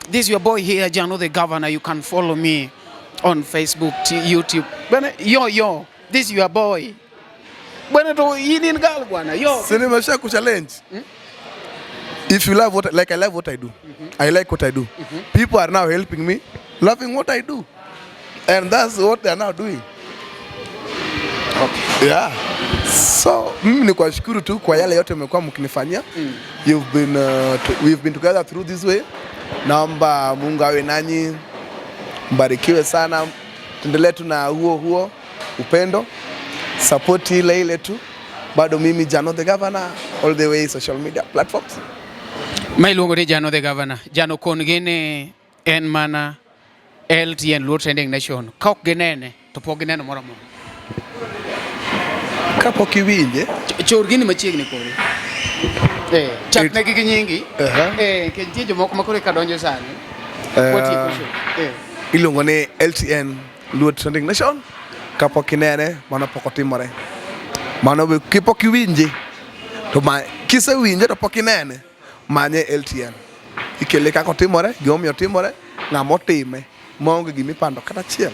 Speaker 2: this your boy here Jano the governor you can follow me on Facebook, YouTube. Bana yo yo this your boy. Bwana to in in gal bwana. Yo.
Speaker 3: Si nimesha kuchallenge. If you love what like I love what I do. I like what I do. People are now helping me loving what I do. And that's what they are now doing.
Speaker 2: Okay.
Speaker 3: Yeah. So mimi ni kuwashukuru tu kwa yale yote mmekuwa mkinifanyia. You've been we've been together through this way. Naomba Mungu awe nanyi, mbarikiwe sana, tuendelee tu na huo huo upendo, support ile ile tu. Bado mimi Jano the Governor all the way social media platforms.
Speaker 2: Ma iluongo ni Jano the Governor. Jano kon gini en mana LTN Luo Trending Nation. Ka ok ginene to pok gineno moro amora.
Speaker 3: Kapok iwinje
Speaker 2: Chor gini machiegni kodi. Eh, chak negi gi nyingi.
Speaker 3: Uh-huh.
Speaker 2: Eh, nikech nitie jomoko ma koro eka donjo sani. Watieko show. Eh.
Speaker 3: Iluongo ni LTN Luo Trending Nation. Kapok inene, mano pok otimore. Mano be kipok iwinje to ma kisewinje to pok inene, manye LTN. Ikele kaka otimore, gimomiyo otimore, ng'ama otime, maonge gimipando kata achiel.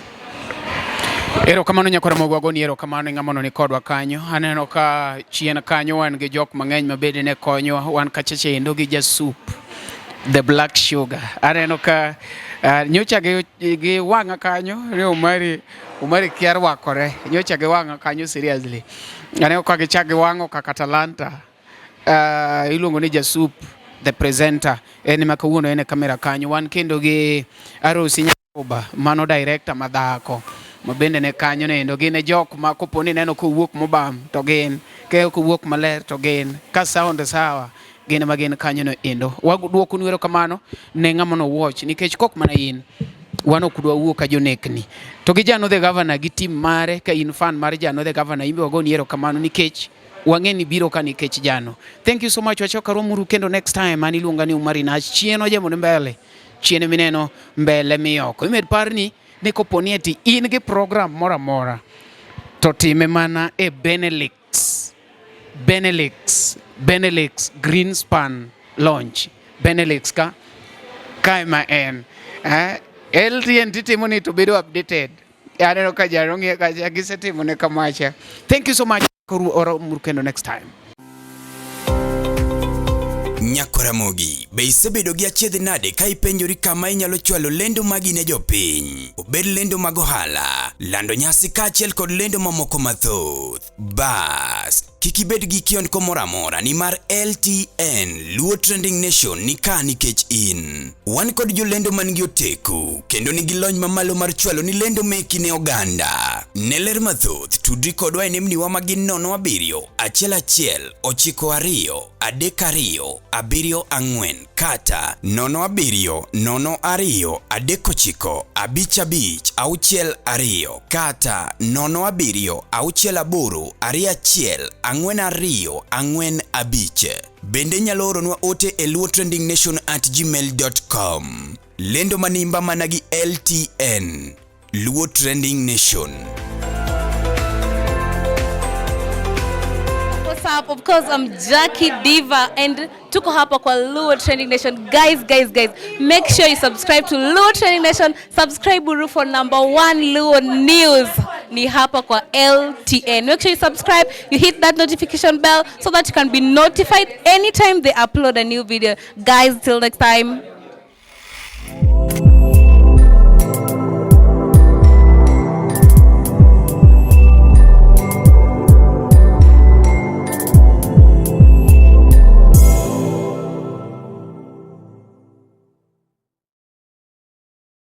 Speaker 2: Erokamano nyakwara Mogo agoni erokamano ne ng'ama ni kodwa kanyo. Aneno ka chien kanyo wan gi jok mang'eny ma bende ne konyowa. Wan kacha chendo gi jasup the black sugar. Aneno ka nyocha gi wang'a kanyo ni Omari Omari kia rwakore. Nyocha gi wang'a kanyo seriously. Aneno ka gichak giwang'o kaka talanta. Iluongo ni Jasup the presenter. En ema kawuono en e kamera kanyo. Wan kendo gi Arosi Nyakuba, mano director madhako ma bende ne kanyo nendo. Gin e jok ma kopo ni neno kowuok mobam to gin, ka kowuok maler to gin, ka sound sawa gin ema gin kanyo no endo. Waduokonu erokamano ne ng'ama no watch nikech kok mana in wan ok dwa wuok ka jonekni. To gi Jano the Governor gi team mare ka in fan mar Jano the Governor imbe wagoni erokamano nikech wang'e ni biro ka nikech Jano. Thank you so much. Wachok romuru kendo next time. An iluonga ni Umari Nach. Chien ojemo ni mbele. Chien mineno mbele mioko. Imed parni ni kopo ni eti in gi program moro amora to time mana e Benelux. Benelux. Benelux Greenspan launch. Benelux ka kae ma en. Eh, LTN titimo ni to bedo updated. Aneno ka jaro ng'iyo kacha gisetimo ne kamacha. Thank you so much. Oro kendo next time.
Speaker 4: Nyakoramogi, be isebedo gi achiedh nade ka ipenjori kama inyalo chwalo lendo magi ne jopiny? Obed lendo mag ohala, lando nyasi kaachiel kod lendo mamoko mathoth. Bas, kik ibed gi kiondko moro amora nimar LTN Luo Trending Nation ni ka nikech in. Wan kod jolendo man gi oteku kendo nigi lony mamalo mar chwalo ni lendo meki ne oganda. Ne ler mathoth, tudri kodwa e nembniwa ma gin 07 11 92 32 74 kata 07 02 39 55 62 kata 07 68 21 42 45. Bende nyalo oronwa ote e luotrendingnation@gmail.com. Lendo manimba mana gi LTN Luo Trending Nation.
Speaker 7: What's up? Of course, I'm Jackie Diva and tuko hapa kwa Luo Trending Nation. Guys, guys, guys, make sure you subscribe to Luo Trending Nation. Subscribe uru for number one Luo news. Ni hapa kwa LTN. Make sure you subscribe, you hit that notification bell so that you can be notified anytime they upload a new video. Guys, till next time.